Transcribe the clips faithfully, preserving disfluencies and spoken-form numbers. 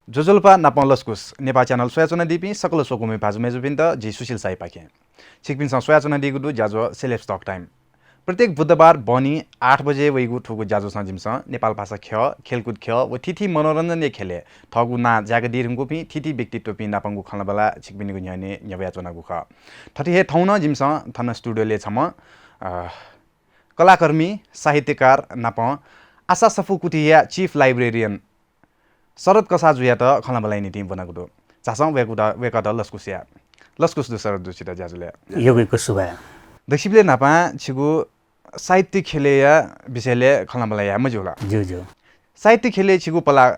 ज्वजलपा नापं लसकुस। नेपाः च्यानल स्वयाच्वनादीपिं सकल स्वकुमि भाजु मय्जुपिन्त जि सुशील शाहीपाखें। छिकपिन्सं स्वयाच्वनादीगु दु ज्याझ्वः Celebs Talk Time। प्रत्येक बुधबार बहनी आठ बजे वइगु थुगु ज्याझ्वलं जिमिसं नेपाल भाषा ख्यः, खेलकुद ख्यः व थीथी मनोरञ्जनया ख्यलय् थःगु नां जाय्कादी धुंकूपिं थीथी व्यक्तित्वपिं नापंगु खँल्हाबल्हा छिकपिनिगु न्ह्यःने न्ह्यब्वयाच्वनागु खः। थथे हे थौं नं जिमिसं थन studio-लय् छम्ह, अ, कलाकर्मी, साहित्यकार नापं आशा सफू कुथिया chief librarian शरद कसाः जुयात खँल्हाबल्हाया निंतिं ब्वनागु दु। झासँ वय्कूत, वय्कःत लसकुस याये। लसकुस दु शरद जु छित ज्याझ्वलय्। यक्व यक्व सुभाय्। दक्वसिबलय् न्हापां छिगु साहित्य ख्यलय्या विषयलय् खँल्हाबल्हा याये मज्यू ला? ज्यू, ज्यू। साहित्य ख्यलय् छिगु पलाः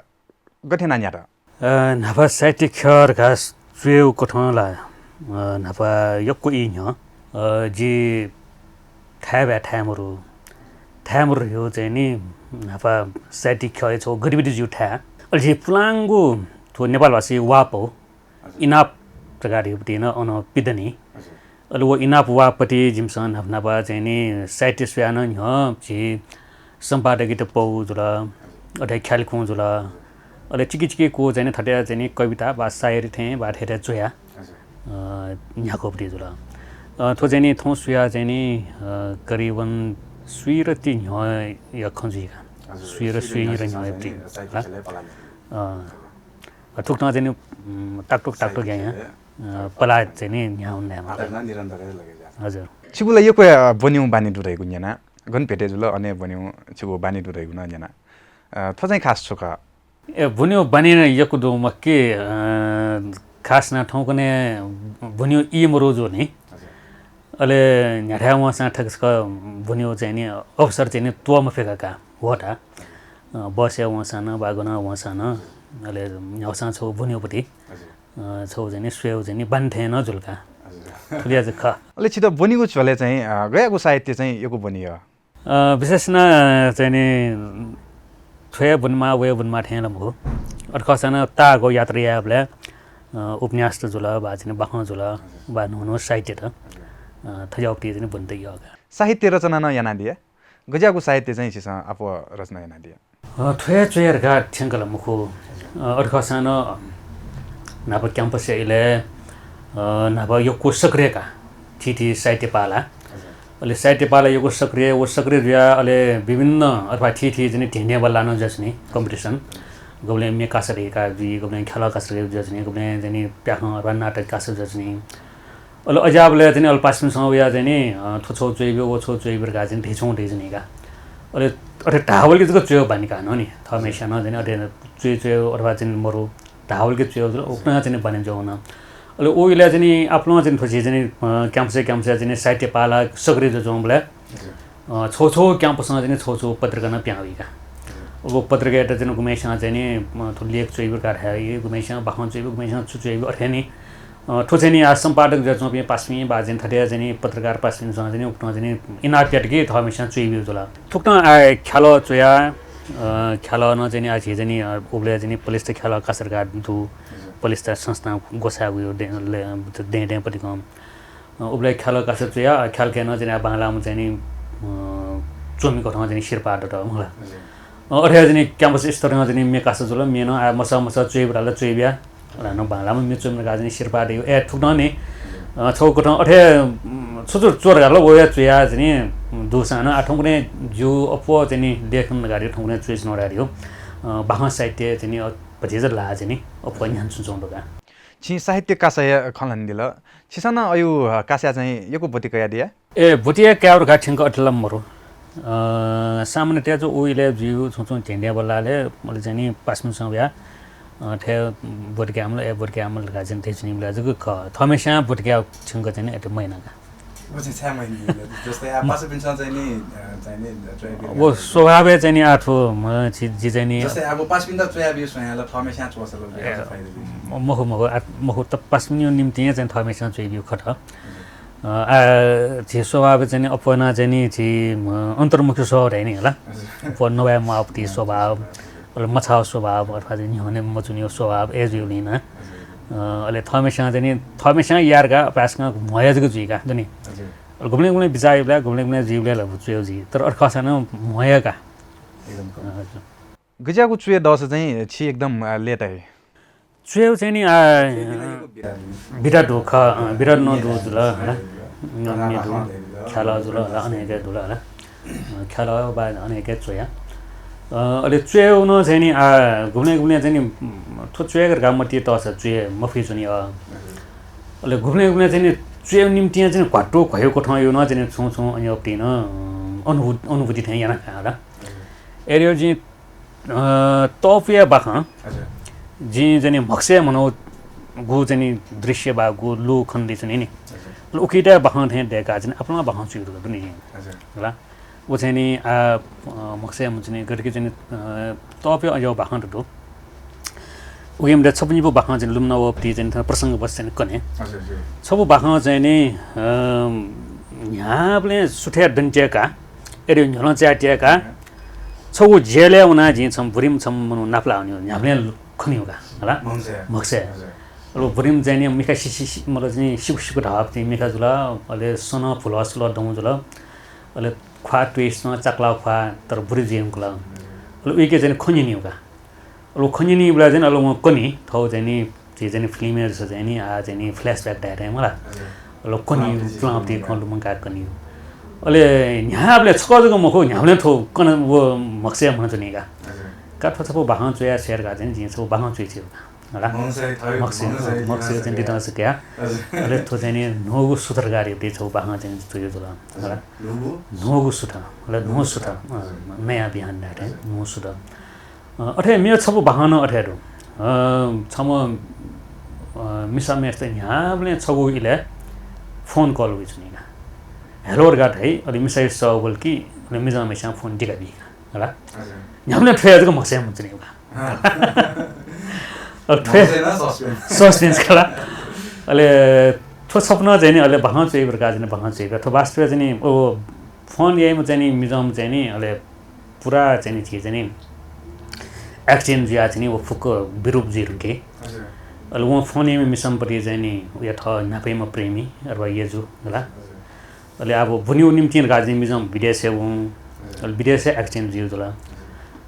गथे यानाः न्ह्यात? अ, न्हापा साहित्य ख्यः धकाः च्वयेगु कथं ला, अ, न्हापा यक्व ई न्ह्यः, अ, जि थाय् बाय् थाय् मरु, थाय् मरु धइगु चाहिँ नि न्हापा साहित्य ख्यःया छगू गतिविधि जुइगु थाय्। अले झी पुलांगु थ्व नेपालभाषी वाःपौ, हजुर। इनाप धकाः धइगु पति नं अन पिदनी। हजुर। अले व इनाप वाःपति जिमिसं न्हापा न्हापा चाहिँ नि साहित्य स्वयाः नं न्ह्यः झी सम्पादकीत पौ जुल, हजुर। अथे ख्यालखुं जुल। हजुर। अले चिकिचिकि कू चाहिँ नि थथे चाहिँ नि कविता वा शायरी थें वा थथे च्वया, हजुर। अ, न्ह्याकू पति जुल। अ, थ्व चाहिँ नि थौं स्वयाः चाहिँ नि, अ, करिबन स्वीरति न्ह्यःया खँ जुइका। हजुर, स्वीर स्वीर स्वीर न्ह्यः न्ह्यःया चाहिँ नि पति। साहित्य ख्यलय् पलाः न्ह्याकू। अ, थुकथं चाहिँ नि, उम्, ताक्तुक ताक्तुक यायां, अ, पलाः चाहिँ नि न्ह्याः वने धायेमाः। आखिर नं निरन्तर लगे जुयाः। हजुर। छिगु ला यक्व, अ, ब्वनेगु बानी दु धइगु न्यना। गन भेटे जुल, अन ब्वनेगु छिगु बानी दु धइगु नं न्यना। अ, थ्व चाहिँ खास छु खः? ए, ब्वनेगु बानी नं यक्व दु मखु कि, अ, खास यानाः थौंकन्हय् ब्वनेगु ई मरु जूनि। हजुर। अले न्ह्याथाय् वंसां थ्व छकः ब्वनेगु चाहिँ नि अवसर चाहिँ नि त्वःमफय्का का, ह्वःता। अ, बसय् वंसां नं, वा गनं वंसां नं, अले न्ह्याःसां छगू ब्वनेगु पति, हजुर। अ, छगू चाहिँ नि स्वयेगु चाहिँ नि बानी थें नं जुल का। हजुर। थुलिया जक खः। अले छित ब्वनेगु झ्वलय् चाहिँ, अ, गज्याःगु साहित्य चाहिँ यक्व ब्वने यः? अ, विशेष यानाः चाहिँ नि थ्व हे ब्वनेमाः, व हे ब्वनेमाः थें ला मखु। अथे खःसां नं ताःहाकःगु यात्रा यायेबलय्, अ, उपन्यासत जुल, वा चाहिँ नि बाखं जुल, वा न्हू न्हू साहित्यत, अ, थज्याःगु पति चाहिँ नि ब्वनेत यः का। साहित्य रचना नं यानादिया? गज्याःगु साहित्य चाहिँ छिसं आपाः रचना यानादिया? अ, थ्व हे च्वये धकाः थ्यंक ला मखु। अ, अथे खःसां नं न्हापा campus-या इलय्, अ, न्हापा यक्व सक्रिय का थीथी साहित्य पाला। हजुर। अले साहित्य पाला यक्व सक्रिय, व सक्रिय जुयाः अले विभिन्न अथवा थीथी चाहिँ नि धेंधेंबल्लाः नं जुयाच्वनी, competition। गबलें म्ये कासा धइगु का जुइ, गबलें ख्यालः कासा धइगु का जुयाच्वनी, गबलें चाहिँ नि प्याखं अथवा नाटक कासा जुयाच्वनी। अले अज्याःबलय् चाहिँ नि अले पासापिन्सं वयाः चाहिँ नि, अ, थ्व छगू च्वयाब्यु, व छगू च्वयाब्यु धकाः चाहिँ नि धयाच्वंगु दइच्वनी का। अले अथे धाःवलिके जक च्वयेगु बानी का नं नि। थःम्हेस्यां नं चाहिँ नि अथे च्वये च्वये अथवा चाहिँ नि मरु धाःवलिके च्वये जुल, उकथं चाहिँ नि बानी जुयावन। अले व इलय् चाहिँ नि आपालं चाहिँ नि थ्व झी चाहिँ नि, अ, campus-य् campus-य् चाहिँ नि साहित्य पाला सक्रिय जुयाच्वंबलय्, हजुर। अ, छगू छगू campus-ं चाहिँ नि छगू छगू पत्रिका नं पिहां वइ का। हजुर। व पत्रिकायात चाहिँ नि गुम्हेस्यां चाहिँ नि, अ, थ्व लेख च्वयाब्यु धकाः धाइ, गुम्हेस्यां बाखं च्वयाब्यु, गुम्हेस्यां छु च्वयाब्यु, अथे नि, अ, थ्व चाहिँ नि आः सम्पादक जुयाच्वंपिं पासापिं वा चाहिँ नि थथे चाहिँ नि पत्रकार पासापिन्सं चाहिँ नि उकथं चाहिँ नि इनाप यात कि थःम्हेस्यां च्वयाब्यु जुल। थुकथं आः ख्यालः च्वया, अ, ख्यालः नं चाहिँ नि आः झी चाहिँ नि, अ, उबलय् चाहिँ नि पलिस्था ख्यालः कासा धकाः दु। हजुर। पलिस्था संस्थां ग्वसाःगु दे-, ले-, दँय् दँय् पतिकं। अ, उबलय् ख्यालः कासा च्वया, ख्यालःकय् नं चाहिँ नि आः बांलाःम्ह चाहिँ नि, अ, च्वमि कथं चाहिँ नि सिरपाः दत, मखु ला। हजुर। अ, अथे हे चाहिँ नि campus स्तरं चाहिँ नि म्ये कासा जुल, म्ये नं आः मसः मसः च्वयाब्यु धाल च्वयाब्यु। अले हानं बांलाःम्ह म्ये च्वमि धकाः चाहिँ नि सिरपाः दइ। ए, थुकथं नि, अ, छगू कथं अथे, उम्, छु छु च्वः धकाः ला व हे च्वया चाहिँ नि दुसां नं आः थौंकन्हय् जिगु अप्वः चाहिँ नि लेखन धकाः धइगु थौंकन्हय् च्वयाच्वनागु धकाः धइगु, अ, बाखं साहित्य चाहिँ नि, अ, भतिचा ल्हाः चाहिँ नि अप्वः न्ह्यानाच्वनाच्वंगु दु का। छिं साहित्य कासाया खँ ल्हानादिल। छिसं नं अयु, अ, कासाय् चाहिँ यक्व ब्वति कयादिया? ए, ब्वति हे कायेगु धकाः थ्यंक अथे ला मरु। अ, सामान्यतया चाहिँ उ इलय् जुइगु छुं छुं धेंधेंबल्लाःलय् अले चाहिँ नि पासापिन्सं वयाः, अ, थथे ब्वति कायेमाल, ए, ब्वति कायेमाल धकाः चाहिँ नि धयाच्वनीबलय् जक खः। थःम्हेस्यां ब्वति कायेगु थ्यंक चाहिँ नि अथे मयाना का। व चाहिँ छाय् मयाना? जस्तै आः पासापिन्सं चाहिँ नि, अ, चाहिँ नि च्वयाबी व स्वभावय् चाहिँ नि आः थ्व, म, जि, जि चाहिँ नि जस्तै आः व पासापिन्त च्वयाबी स्वयां ला थःम्हेस्यां च्वःसा ला, ए, फाइदा दु। म-, मखु, मखु, आः, मखु, त पासापिनिगु निंतिं चाहिँ थःम्हेस्यां च्वयाबी खः। अ, आ, झी स्वभाव चाहिँ नि अप्वः नं चाहिँ नि झी, अ, अन्तर्मुखी स्वभाव धाइ नि हला। हजुर। अप्वः नवाये म्वाःगु पति स्वभाव, अले मछाःगु स्वभाव, अथवा चाहिँ न्ह्यःने मच्वनीगु स्वभाव, अय् जुइबलय् नं। हजुर। अ, अले थःम्हेस्यां चाहिँ नि, थःम्हेस्यां याये धकाः अभ्यास कनाः म्वाःगु जक जुइ का, दु नि। हजुर। अले गुबलें गुबलें बिचाः याइबलय्, गुबलें गुबलें जुइबलय् ला च्वयेगु जुइ, तर अथे खःसां नं म्वाःगु का। एकदम। अ, हजुर। गज्याःगु च्वय् दःसा चाहिँ छि एकदम, अ, लय्ताइ? च्वय् चाहिँ नि, आ, बिदा दु खः, अँ, बिदा नं दु जुल, हला। ख्यालः जुल, हला, अनेक जुल, हला। अँ, ख्यालः बा अनेक च्वया। अ, अले च्वय् नं चाहिँ नि, आ, गुबलें गुबलें चाहिँ नि, उम्, थ्व च्वय् धकाः मतिइ तःसा च्वय् मफुइ च्वनी, अ। अले गुबलें गुबलें चाहिँ नि च्वय् निम्तिं चाहिँ नि घ्वात्तु घ्वय् क्वथं यो नं चाहिँ नि छुं छुं अज्याःपिं नं, अ, अनुभूति, अनुभूति थें याना का, हला। अय्‌यो जिं अ, तःपुया बाखं, अच्छा। जिं चाहिँ नि म्हगसय् म्हनौ गु चाहिँ नि दृश्य बा गु लु खन दि च्वनी नि। अच्छा। उकिता बाखं थें दय्‌का चाहिँ नि आपालं बाखं च्वय् दु नि। अच्छा। हला। उ चाहिँ नि, आ, अ, म्हगसय् म्हनौ चाहिँ नि गथे कि चाहिँ नि, अ, तःपुया अज्याःगु बाखं दु। उकिं मध्ये छपु निपु बाखं चाहिँ नि लुमना वःपिं चाहिँ नि थन प्रसंगवश चाहिँ नि कने। अच्छा, अच्छा। छपु बाखं चाहिँ नि, अ, न्ह्याबलें सुथय् दन्त्यय्‌का, अय्‌यो न्ह्यलं च्याः त्यय्‌का, छगू जेलय् वनाः जिं छम्ह बुरिम्ह छम्ह मनू नापलाः वनेगु न्ह्याबलें खनेगु का, हला? म्हगसय्। म्हगसय्। हजुर। अले बुरिम्ह चाहिँ नि मिखा सि-, सि-, सि-, मतलब चाहिँ सिकु सिकु धाःपिं मिखा जुल, अले सन भुलः सुलः दं जुल, अले ख्वाः त्वइसं चाकलाः ख्वाः तर बुरि जुइ धुंकल। हजुर। अले उइके चाहिँ नि खँ न्यनेगु का। अले खँ न्यनीबलय् चाहिँ नि अले वं कनी, थौं चाहिँ नि झी चाहिँ नि फिल्मय् जसं चाहिँ नि, आ, चाहिँ नि flashback धाये थें मला। हजुर। अले कनी, प्लांपिं खँ लुमंकाः कनी। अले न्ह्याबलें छकः जक मखु, न्ह्याबलें थ्व कन व म्हगसय् म्हनच्वनी का। हजुर। का थ्व छपु बाखं च्वया छ्वये धकाः चाहिँ नि जिं छपु बाखं च्वयाच्वंगु का। हला? म्हगसय्, म्हगसय् चाहिँ नि दिनासक्या। हजुर। अले थ्व चाहिँ नि न्हूगु सुथ धकाः धइगु छपु बाखं चाहिँ नि च्वयागु जुल। हला? न्हूगु? न्हूगु सुथ, हला, न्हूगु सुथ, अँ, नयाँ बिहान धाये थें, हजुर। न्हूगु सुथ। अ, अथे मेगु छपु बाखं नं अथे दु। अ, छम्ह, अ, मिसाम्हेसित न्ह्याबलें छगू इलय् phone call वइच्वनी का। Hello धकाः धाइ, अले मिसाया सः वल कि, अले मिजंम्हेसिनं phone दिकाबी का, हला। हजुर। न्ह्याबलें थ्वया जक म्हगसय् म्हनच्वनी का। हाँ। अले थ्व म्हगसय् नं suspense। Suspense का ला। अले थ्व छपु नं चाहिँ नि, अले बाखं च्वइबलय् चाहिँ नि, बाखं च्वइबलय् थ्व वास्तवय् चाहिँ नि, व phone याइम्ह चाहिँ नि, मिजंम्ह चाहिँ नि, अले पुरा चाहिँ नि, झी चाहिँ नि, accident जुयाः चाहिँ नि, व फुक्क विरूप जुइ धुंकी। हजुर। अले वं phone याइम्ह मिसाम्हपट्टि चाहिँ नि, उया थः न्हापायाम्ह प्रेमी, अथवा यजु, हला। हजुर। अले अब ब्वनेगु निंतिं धकाः चाहिँ नि मिजं विदेशय् वं। हजुर। अले विदेशय् accident जुइ जुल। हजुर।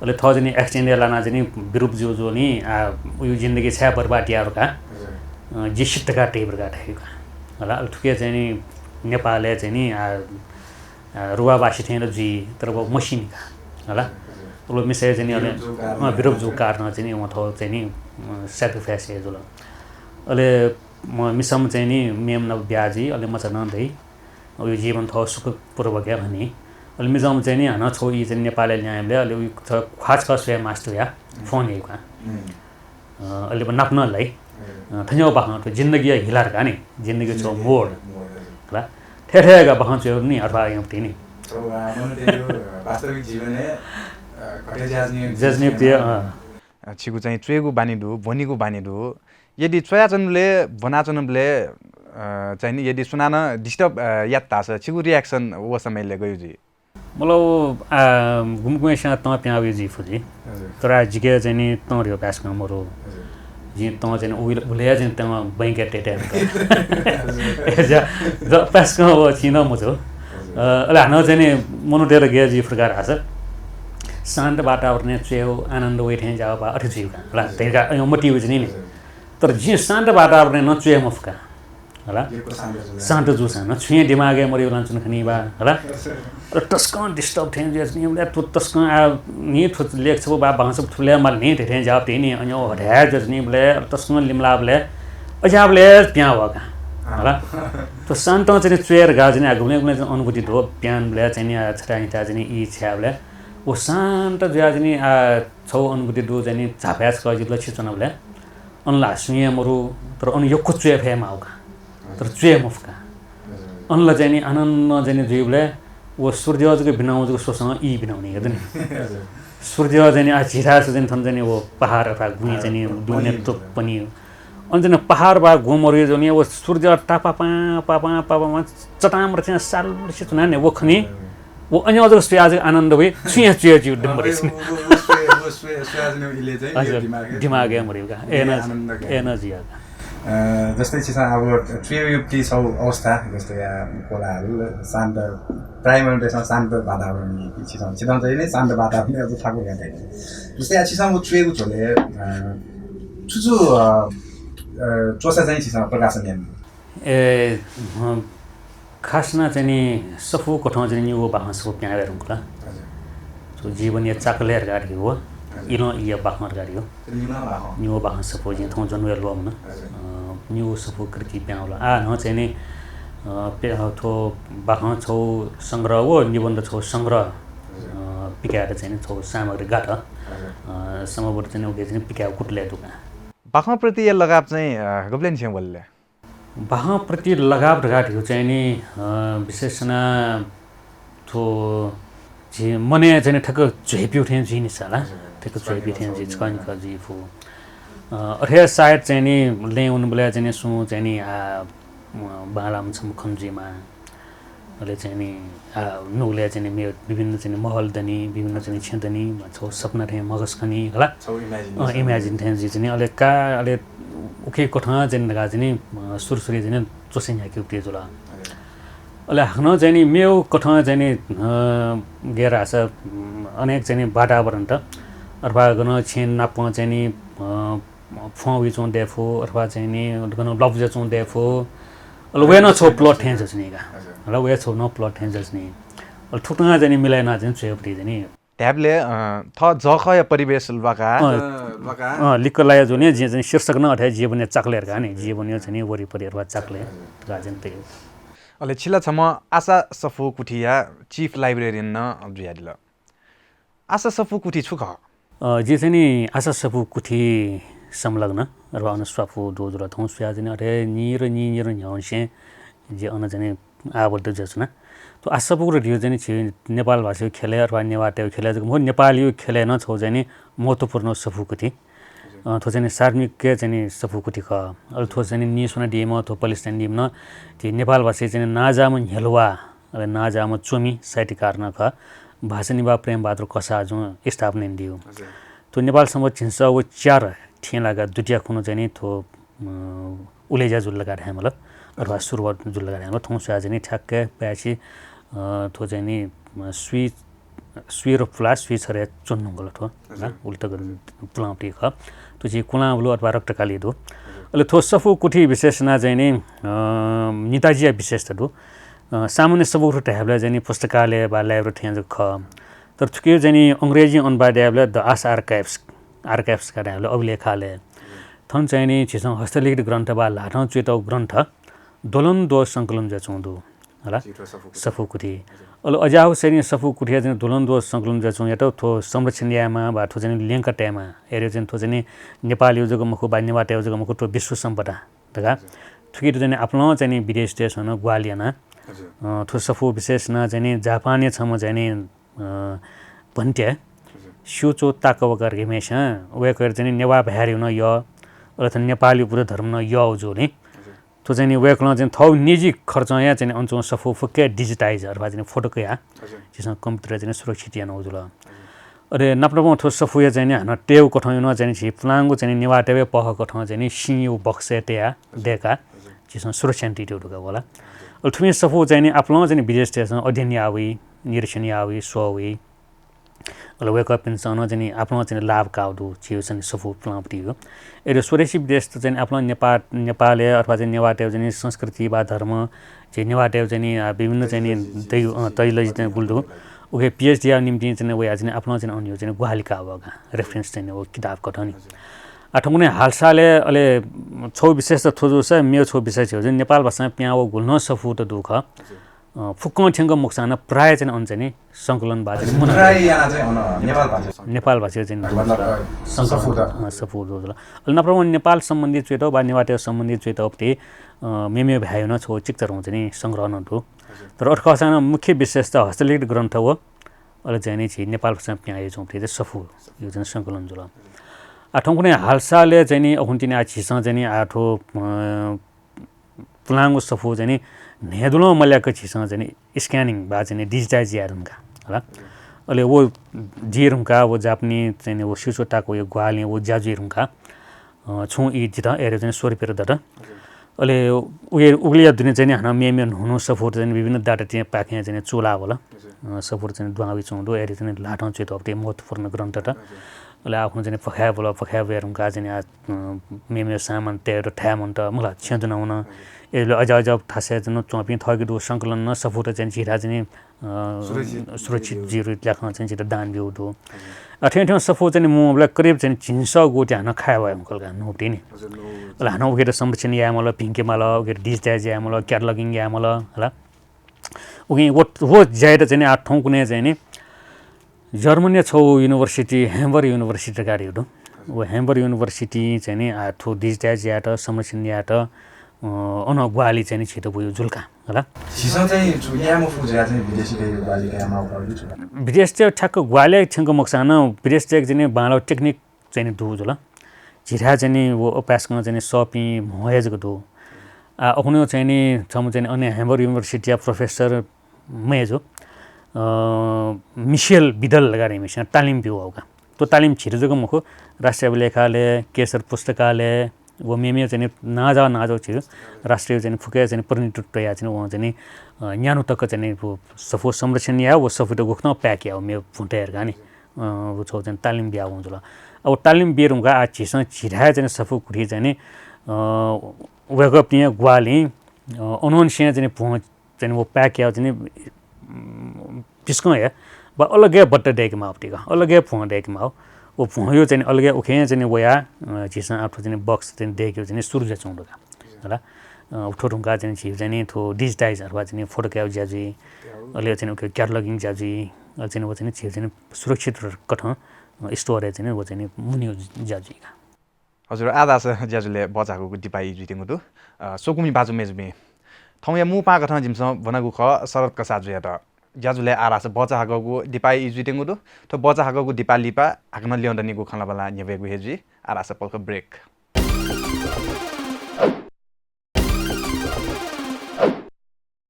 अले थः चाहिँ नि accident यानाः चाहिँ नि विरूप जुइ जुल नि, आ, उया जिन्दगी छाय् बर्बाद याः धकाः, हजुर। अ, जि सित धकाः तइबलय् धकाः धाइ का। हला, अले थुके चाहिँ नि नेपालय् चाहिँ नि, आ, अ, रुवावासी थें ला जुइ, तर व मसिनि का, हला। हजुर। अले मिसाया चाहिँ नि अले, विरूप जूगु कारणं, अँ, विरूप जूगु कारणं चाहिँ नि वं थः चाहिँ नि, अ, sacrifice याइ जुल। अले म मिसाम्ह चाहिँ नि मेम्ह नाप ब्याहा जुइ, अले मचा नं दइ। उया जीवन थः सुखपूर्वक हे हनी। अले मिजंम्ह चाहिँ नि हानं छगू ई चाहिँ नि नेपालय् लिहां वयेबलय् अले उया ख्वाः छकः स्वये मास्ति धयाः, हम्म। Phone याइ का। हम्म। अ, अले व नाप नं लाइ। हजुर। अ, थज्याःगु बाखं थ्व जिन्दगीया हिला धकाः नि, जिन्दगीया छगू मोड। मोड, हजुर। हला। थथे थथे धकाः बाखं च्वयेगु नि अथवा यंगु ति नि। छगू, अ, मनूतय्‌गु, अ, वास्तविक जीवनय्, अ, घटे ज्याझ्ने, ज्याझ्ने, अ। अ, छिगु चाहिँ च्वयेगु बानी दु, ब्वनेगु बानी दु। यदि च्वयाच्वनाबलय्, ब्वनाच्वनाबलय्, अ, चाहिँ नि यदि सुनानं disturb, अ, यात धाःसा छिगु reaction व समयलय् गयु जुइ? मतलब, आ, गुम्हस्यां तं पिहां वइ जुइ फु जुइ। हजुर। तर आः जिके चाहिँ नि तं ध्यबा पाय्‌सकं मरु। हजुर। जिं तं चाहिँ नि उबलय्, उबलय् चाहिँ नि तं बैंकय् तये तये फु का। हजुर। अय्‌सा, ज-, पाय्‌सकं व चिं नं मजू। हजुर। अ, अले हानं चाहिँ नि मनूतय्‌त गय् जुइ फु धकाः धाःसा, शान्त वातावरणय् च्वयेगु आनन्द वइ थें ज्याःगु बा अथे जुइ का। हला, हजुर। धइगु का, अय् मतिइ वइ जुइ नि। हजुर। तर जिं शान्त वातावरणय् नं च्वये मफु का। हला? शान्त जूसां नं छुं हे दिमागय् मरु लानाच्वनी खनी बा, हला? अले तसकं disturb थें जुयाच्वनी, अले थ्व तसकं आः नि थ्व लेख छपु बा बाखं छपु थुबलय् माल नि धइथें ज्याःगु ति नि, अन हथाय् जुयाच्वनीबलय्, अले तसकं लिमलाःबलय्, अज्याःबलय् पिहां वः का, हला? थ्व शान्तं चाहिँ नि च्वये धकाः चाहिँ नि आः गुबलें गुबलें चाहिँ अनुभूति दु, पिहांबलय् चाहिँ नि आः छथाय् हिताः चाहिँ नि ई छ्याःबलय्, व शान्त जुयाः चाहिँ नि आः छगू अनुभूति दु चाहिँ नि झापाय् छकः जितः छि च्वनाबलय्, अन ला सुं हे मरु, तर अन यक्व च्वये फयेमाःगु का। तर च्वये मफु का। अन ला चाहिँ नि आनन्द चाहिँ नि जुइबलय् व सूर्य जक बिनाउ जक स्वसं ई बिनाउने का नि। सूर्य चाहिँ नि आः झीथाय् चाहिँ नि थन चाहिँ नि व पहाड अथवा गुँइ चाहिँ नि दुने तोप पनि। अन चाहिँ नि पहाड बा गुँ मरुइ जूनि व सूर्य तापापां, पापां, पापां चतां मरु चाहिँ सालुसे च्वनाः नि व खनी। व अन जक स्वयाः जक आनन्द वइ, छुं हे च्वये ज्यू दिम मरु। हजुर, दिमागय् मरु का। Energy, energy या का। अ, जस्तै छिसं अब च्वयेगु ति छगू अवस्था, जस्तै या कोलाहल, शान्त, प्रायः मनूतय्‌सं शान्त वातावरण, छिसं, छिसं चाहिँ नि शान्त वातावरण अब थाकु यात। जस्तै या छिसं व च्वयेगु झ्वलय्, अ, छु छु, अ, अ, च्वसा चाहिँ छिसं प्रकाशन यानादिल? ए, हँ, खास यानाः चाहिँ नि सफू कथं चाहिँ नि निगू बाखं सफू पिहां वये धुंकल। हजुर। थ्व जीवनया चाकलय् धकाः धइगु, हजुर। इलं ईया बाखं धकाः धइगु। निगू बाखं। निगू बाखं सफू जिं थौं ज्वना वये ल्वःमन। हजुर। अ, निगू सफू कृति पिहां वल। आः नं चाहिँ नि, अ, पे-, अ, थ्व बाखं छगू संग्रह व निबन्ध छगू संग्रह, हजुर। अ, पिकायेत चाहिँ नि छगू सामग्री गात। हजुर। अ, सम्भवतः चाहिँ नि उके चाहिँ नि पिकायेगु कुतुलय् दु का। बाखं प्रतिया लगाव चाहिँ, अ, गबलें निसें वल ले? बाखं प्रति लगाव धकाः धइगु चाहिँ नि, अ, विशेष यानाः थ्व झी मनय् चाहिँ नि ठ्याक्क झ्वय्‌प्यू थें जुइ नि सा ला। हजुर। ठ्याक्क झ्वय्‌प्यू थें जुइ, छकः निकः जुइ फु। अ, अथे सायद चाहिँ नि लँय् वनेबलय् चाहिँ नि सुं चाहिँ नि, आ, अ, बांलाःम्ह छम्ह खने जुइमाः। अले चाहिँ नि, आ, नुगलय् चाहिँ नि मे-, विभिन्न चाहिँ नि महल दनि, विभिन्न चाहिँ नि छेँ दनि, छगू सपना थें म्हगस खनी, हला? छगू imagine अँ, जैसे। Imagine थें जुइ चाहिँ नि, अले का, अले उखे कथं चाहिँ नि धकाः चाहिँ नि, अ, सुरु सुरु चाहिँ नि च्वसे न्ह्याकेगु जुल। हजुर। अले हानं चाहिँ नि मेगु कथं चाहिँ नि, अ, गय् धाःसा, उम्, अनेक चाहिँ नि वातावरण त, अथवा गन छेँ नापं चाहिँ नि, अ, फ्वं वइच्वंगु दये फु, अथवा चाहिँ नि गन ल्वापु जुयाच्वंगु दये फु। अले वय् नं छगू plot थें जुइ नि का। हजुर। अले वय् छगू नं plot थें जुइ नि। अले थुकथं चाहिँ नि मिलाय् यानाः चाहिँ नि च्वयेगु पति चाहिँ नि। धायेबलय्, अ, थः जःखःया परिवेश ल्वाकाः, अँ, अ, ल्वाकाः। अँ, लिक्क लाया जुल नि, जिं चाहिँ शीर्षक नं अथे जीवनया चाकलय् धकाः नि, जीवनया चाहिँ नि वरिपरि अथवा चाकलय् धकाः चाहिँ नि तयागु। अले छि ला छम्ह आशा सफू कुथिया chief librarian नं जुयादिल। आशा सफू कुथि छु खः? अ, जि चाहिँ नि आशा सफू कुथि संलग्न, अथवा अन स्वापू दु जुल। थौं स्वयाः चाहिँ नि अथे नीर नीनिर न्ह्याउँसे जि अन चाहिँ नि आबद्ध जुयाच्वना। थ्व आशा सफू कुथि धइगु चाहिँ नि झी नेपाल भाषाया ख्यलय् अथवा नेवाःतय् ख्यलय् जक मखु, नेपालया ख्यलय् नं छगू चाहिँ नि महत्त्वपूर्ण सफू कुथि। अ, थ्व चाहिँ नि सार्वजनिक चाहिँ नि सफू कुथि खः। अले थ्व चाहिँ नि नीस्वनादीम्ह, थ्व पलिस्वनादीम्ह नं झी नेपाल भाषाया चाहिँ नि नांजाःम्ह न्ह्यलुवा, अले नांजाःम्ह च्वमि साहित्यकार नं खः। भाषा निभाः प्रेमबहादुर कसाःजुं स्थापना यानादीगु। हजुर। थ्व नेपाल संवत् झिंछसः व च्यार थें लागा द्वितीया खुन्हु चाहिँ नि थ्व, अ, उलेज्या जुल धकाः धायेमाल, अथवा हजुर। सुरुवात जुल धकाः धायेमाल। थौं स्वयाः चाहिँ नि ठ्याक्क पाय्‌छि, अ, थ्व चाहिँ नि, अ, स्वी, स्वीर पुलाः स्वीछरय् च्वने धुंकल थ्व। हजुर। उलि तक पुलांपट्टि खः। थ्व झी कुलांबुलु अथवा रक्तकाली दु। हजुर। अले थ्व सफू कुथि विशेष यानाः चाहिँ नि, अ, निताःजिया विशेषता दु। अ, सामान्य सफू कुथि धायेबलय् चाहिँ नि पुस्तकालय वा library थें जक खः। तर थुकिया चाहिँ नि अंग्रेजी अनुवाद यायेबलय् The Asha Archives, Archives का धायेबलय् अभिलेखालय। थन चाहिँ नि झीसं हस्तलिखित ग्रन्थ वा ल्हातं च्वयातःगु ग्रन्थ द्वलंद्वः संकलन जुयाच्वंगु दु, हला? जी, थ्व सफू कुथि। सफू कुथि। हजुर। अले अज्याःगु चाहिँ नि सफू कुथिया चाहिँ नि द्वलंद्वः संकलन जुयाच्वंगु यात थ्व संरक्षण यायेमाः वा थ्व चाहिँ नि ल्यंका तयेमाः। अय्‌जुयाः चाहिँ नि थ्व चाहिँ नि नेपालया जक मखु वा नेवाःतय् जक मखु, थ्व विश्व सम्पदा धकाः। हजुर। थुकित चाहिँ नि आपालं चाहिँ नि विदेशीतय्‌सं नं ग्वाहालि याना। हजुर। अ, थ्व सफू विशेष यानाः चाहिँ नि जापानया छम्ह चाहिँ नि, अ, भन्त्या हजुर। स्युचो ताकाओका धइम्हस्यां वय्‌कःयात चाहिँ नि नेवाः भाय् धइगु नं यः, अले थन नेपालया बुद्ध धर्म नं यःगु जुलिं। हजुर। थ्व चाहिँ नि वय्‌कलं चाहिँ थःगु निजी खर्चं हे चाहिँ नि अन च्वंगु सफू फुक्क digitize अथवा चाहिँ नि photo कयाः हजुर। झीसं computer-य् चाहिँ नि सुरक्षित यानागु जुल। हजुर। अले नाप नापं थ्व सफूया चाहिँ नि हानं तयेगु कथंया नं चाहिँ नि झी पुलांगु चाहिँ नि नेवाःतय् पहः कथं चाहिँ नि सिंया box-य् तयाः हजुर। दय्‌काः हजुर। झीसं सुरक्षा यानातयागु दु का वला। हजुर। अले थुपिं सफू चाहिँ नि आपालं चाहिँ नि विदेशीतय्‌सं अध्ययन याः वइ, निरीक्षण याः वइ, स्वः वइ। अले वय्‌कःपिन्सं नं चाहिँ नि आपालं चाहिँ नि लाभ काःगु दु, झीगु चाहिँ नि सफू पुलांपट्टिया। अले स्वदेशी विदेशीत चाहिँ नि आपालं नेपा-, नेपालय् अथवा चाहिँ नि नेवाःतय् चाहिँ नि संस्कृति वा धर्म, झी नेवाःतय् चाहिँ नि, आ, विभिन्न चाहिँ नि तैलजि, तैलजि चाहिँ नि बुल दु। उके PhD यायेगु निंतिं चाहिँ नि वयाः चाहिँ नि आपालं चाहिँ नि अन चाहिँ नि ग्वाहालि काः वःगु का, reference चाहिँ नि व किताब कथं नि। आ, थौंकन्हय् हालसालय् अले छगू विशेषता थ्व जूसा, मेगु छगू विशेष झीगु चाहिँ नि नेपाल भाषां पिहां वःगु गुलि नं सफूत दु खः। अ, फुक्कं थ्यंक मखुसां नं प्रायः चाहिँ नि अन चाहिँ नि संकलन वा चाहिँ नि मुना प्रायः यानाः चाहिँ अन नेपाल भाषा। नेपाल भाषा चाहिँ नि मतलब, अ, संकलन, सफूत। अ, सफूत जुल। अले नाप नापं नेपाल सम्बन्धी च्वयातःगु वा नेवाःतय् सम्बन्धी च्वयातःगु पति, अ, मेमेगु भाय् नं छगू चिकिचाधंगु चाहिँ नि संग्रह नं दु। हजुर। तर अथे खःसां नं मुख्य विशेषता हस्तलिखित ग्रन्थ व अले चाहिँ नि झी नेपाल भाषां पिहां वयाच्वंगु पति चाहिँ सफूया चाहिँ नि संकलन जुल। आ, थौंकन्हय् हालसालय् चाहिँ नि अखुन्तिनि आ झीसं चाहिँ नि आ थ्व, अ, पुलांगु सफू चाहिँ नि न्हय्दुलं मल्याक झीसं चाहिँ नि scanning वा चाहिँ नि digitize याये धुंकाः, हला। अले व जुइ धुंकाः व जापानी चाहिँ नि व स्युचो ताकाओया ग्वाहालिं व ज्या जुइ धुंकाः, अ, छुं ई जितः अय्‌जुयाः चाहिँ नि स्वरुपित दत। अले उगु, उगुलिया दुने चाहिँ नि हानं मेमेगु न्हून्हू सफूत चाहिँ नि विभिन्न दातातय्‌पाखें चाहिँ नि चूलावल। अ, सफूत चाहिँ नि दुहां वयाच्वंगु दु, अय्‌जुयाः चाहिँ नि ल्हातं च्वयातःगु पति महत्त्वपूर्ण ग्रन्थ त। अले आः खुन्हु चाहिँ नि पखाय् ब्वल, पखाय् ब्वये धुंकाः चाहिँ नि आः, अ, मेमेगु सामान तयेत थाय् मन्त, मखु ला, छेँ दुना वन। अय्‌जुलिं अज्याःगु अज्याःगु थासय् च्वंपिं थःके दुगु संकलन नं सफूत चाहिँ नि झीथाय् चाहिँ नि, अ, सुरक्षित सुरक्षित जुइगु ल्याखं चाहिँ नि झीत दान ब्यूगु दु। अ, थें थें सफू चाहिँ नि मुंबलय् करिब चाहिँ नि झिंसगू ति हानं खाय् वये धुंकल का, न्हूगु ति नि। अले हानं उकेत संरक्षण याये माल, भिंके माल, उकेत digitize याये माल, cataloging याये माल, हला। उकिं व, व ज्यायात चाहिँ नि आः थौंकन्हय् चाहिँ नि जर्मनया छगू university, Hamburg University धकाः धइगु दु। व Hamburg University चाहिँ नि आः थ्व digitize यायेत, संरक्षण यायेत, अ, अन ग्वाहालि चाहिँ नि झीत वइगु जुल का, हला। झीसं चाहिँ छु याये मफु जुयाः चाहिँ विदेशीतय्‌के ग्वाहालि कयाः माःगु खः कि छु? विदेशीतय्‌के ठ्याक्क ग्वाहालि थ्यंक मखुसां नं विदेशीतय्‌के चाहिँ नि बांलाःगु technique चाहिँ नि दुगु जुल। झीथाय् चाहिँ नि व अपाय्सकं चाहिँ नि सःपिं म्ह हे जक दु। आः अखुन्हु चाहिँ नि छम्ह चाहिँ नि अन Hamburg University या professor मय्‌जु, अ, Michel Widel धकाः धइम्हस्यां तालिम ब्यूगु का। थ्व तालिम झीत जक मखु, राष्ट्रिय अभिलेखालय, केसर पुस्तकालय, व मेमेगु चाहिँ नि नांजाःगु नांजाःगु झीगु राष्ट्रिय चाहिँ नि फुक्कया चाहिँ नि प्रतिनिधित्व याः चाहिँ नि वं चाहिँ नि, अ, न्यान्हु तक चाहिँ नि व सफू संरक्षण याः, व सफूत गुकथं pack याः, व मेगु भ्वं तये धकाः नि, अ, व छगू चाहिँ नि तालिम बियावं जुल। अब तालिम बिये धुंकाः आः झीसं झीथाय् चाहिँ नि सफू गुथि चाहिँ नि, अ, वय्‌कःपिनिगु ग्वाहालिं, अ, अनंनिसें चाहिँ नि भ्वं चाहिँ नि व pack याः चाहिँ नि, उम्, पिसकं हे वा अलग हे बट्टा दय्‌के माःगु ति का, अलग हे भ्वं दय्‌के माःगु। व भ्वंया चाहिँ नि अलग हे उखें चाहिँ नि वयाः, अ, झीसं आः थ्व चाहिँ नि box चाहिँ नि दय्‌केगु चाहिँ नि सुरु जुयाच्वंगु दु का। हला। अ, थ्व धुंकाः चाहिँ नि झीगु चाहिँ नि थ्व digitize अथवा चाहिँ नि फोटो कायेगु ज्या जुइ। अले चाहिँ नि उके cataloging ज्या जुइ। अले चाहिँ नि व चाहिँ नि झीगु चाहिँ नि सुरक्षित कथं, अ, store य् चाहिँ नि व चाहिँ नि मुनेगु ज्या जुइ का। हजुर, आः धाःसा ज्याझ्वलय् बचाहाकःगु दिपा ई जुइत्यंगु दु। अ, स्वकुमि बाजु मय्‌जुपिं, थौंया मू पाहां कथं जिमिसं ब्वनागु खः शरद कसाःजुयात। ज्याझ्वलय् आः धाःसा बचाहाकःगु दिपा ई जुइत्यंगु दु। थ्व बचाहाकःगु दिपा लिपा हाकं नं ल्यं दनिगु खँल्हाबल्हा न्ह्यब्वयेगु हे जुइ। आः धाःसा पलख break।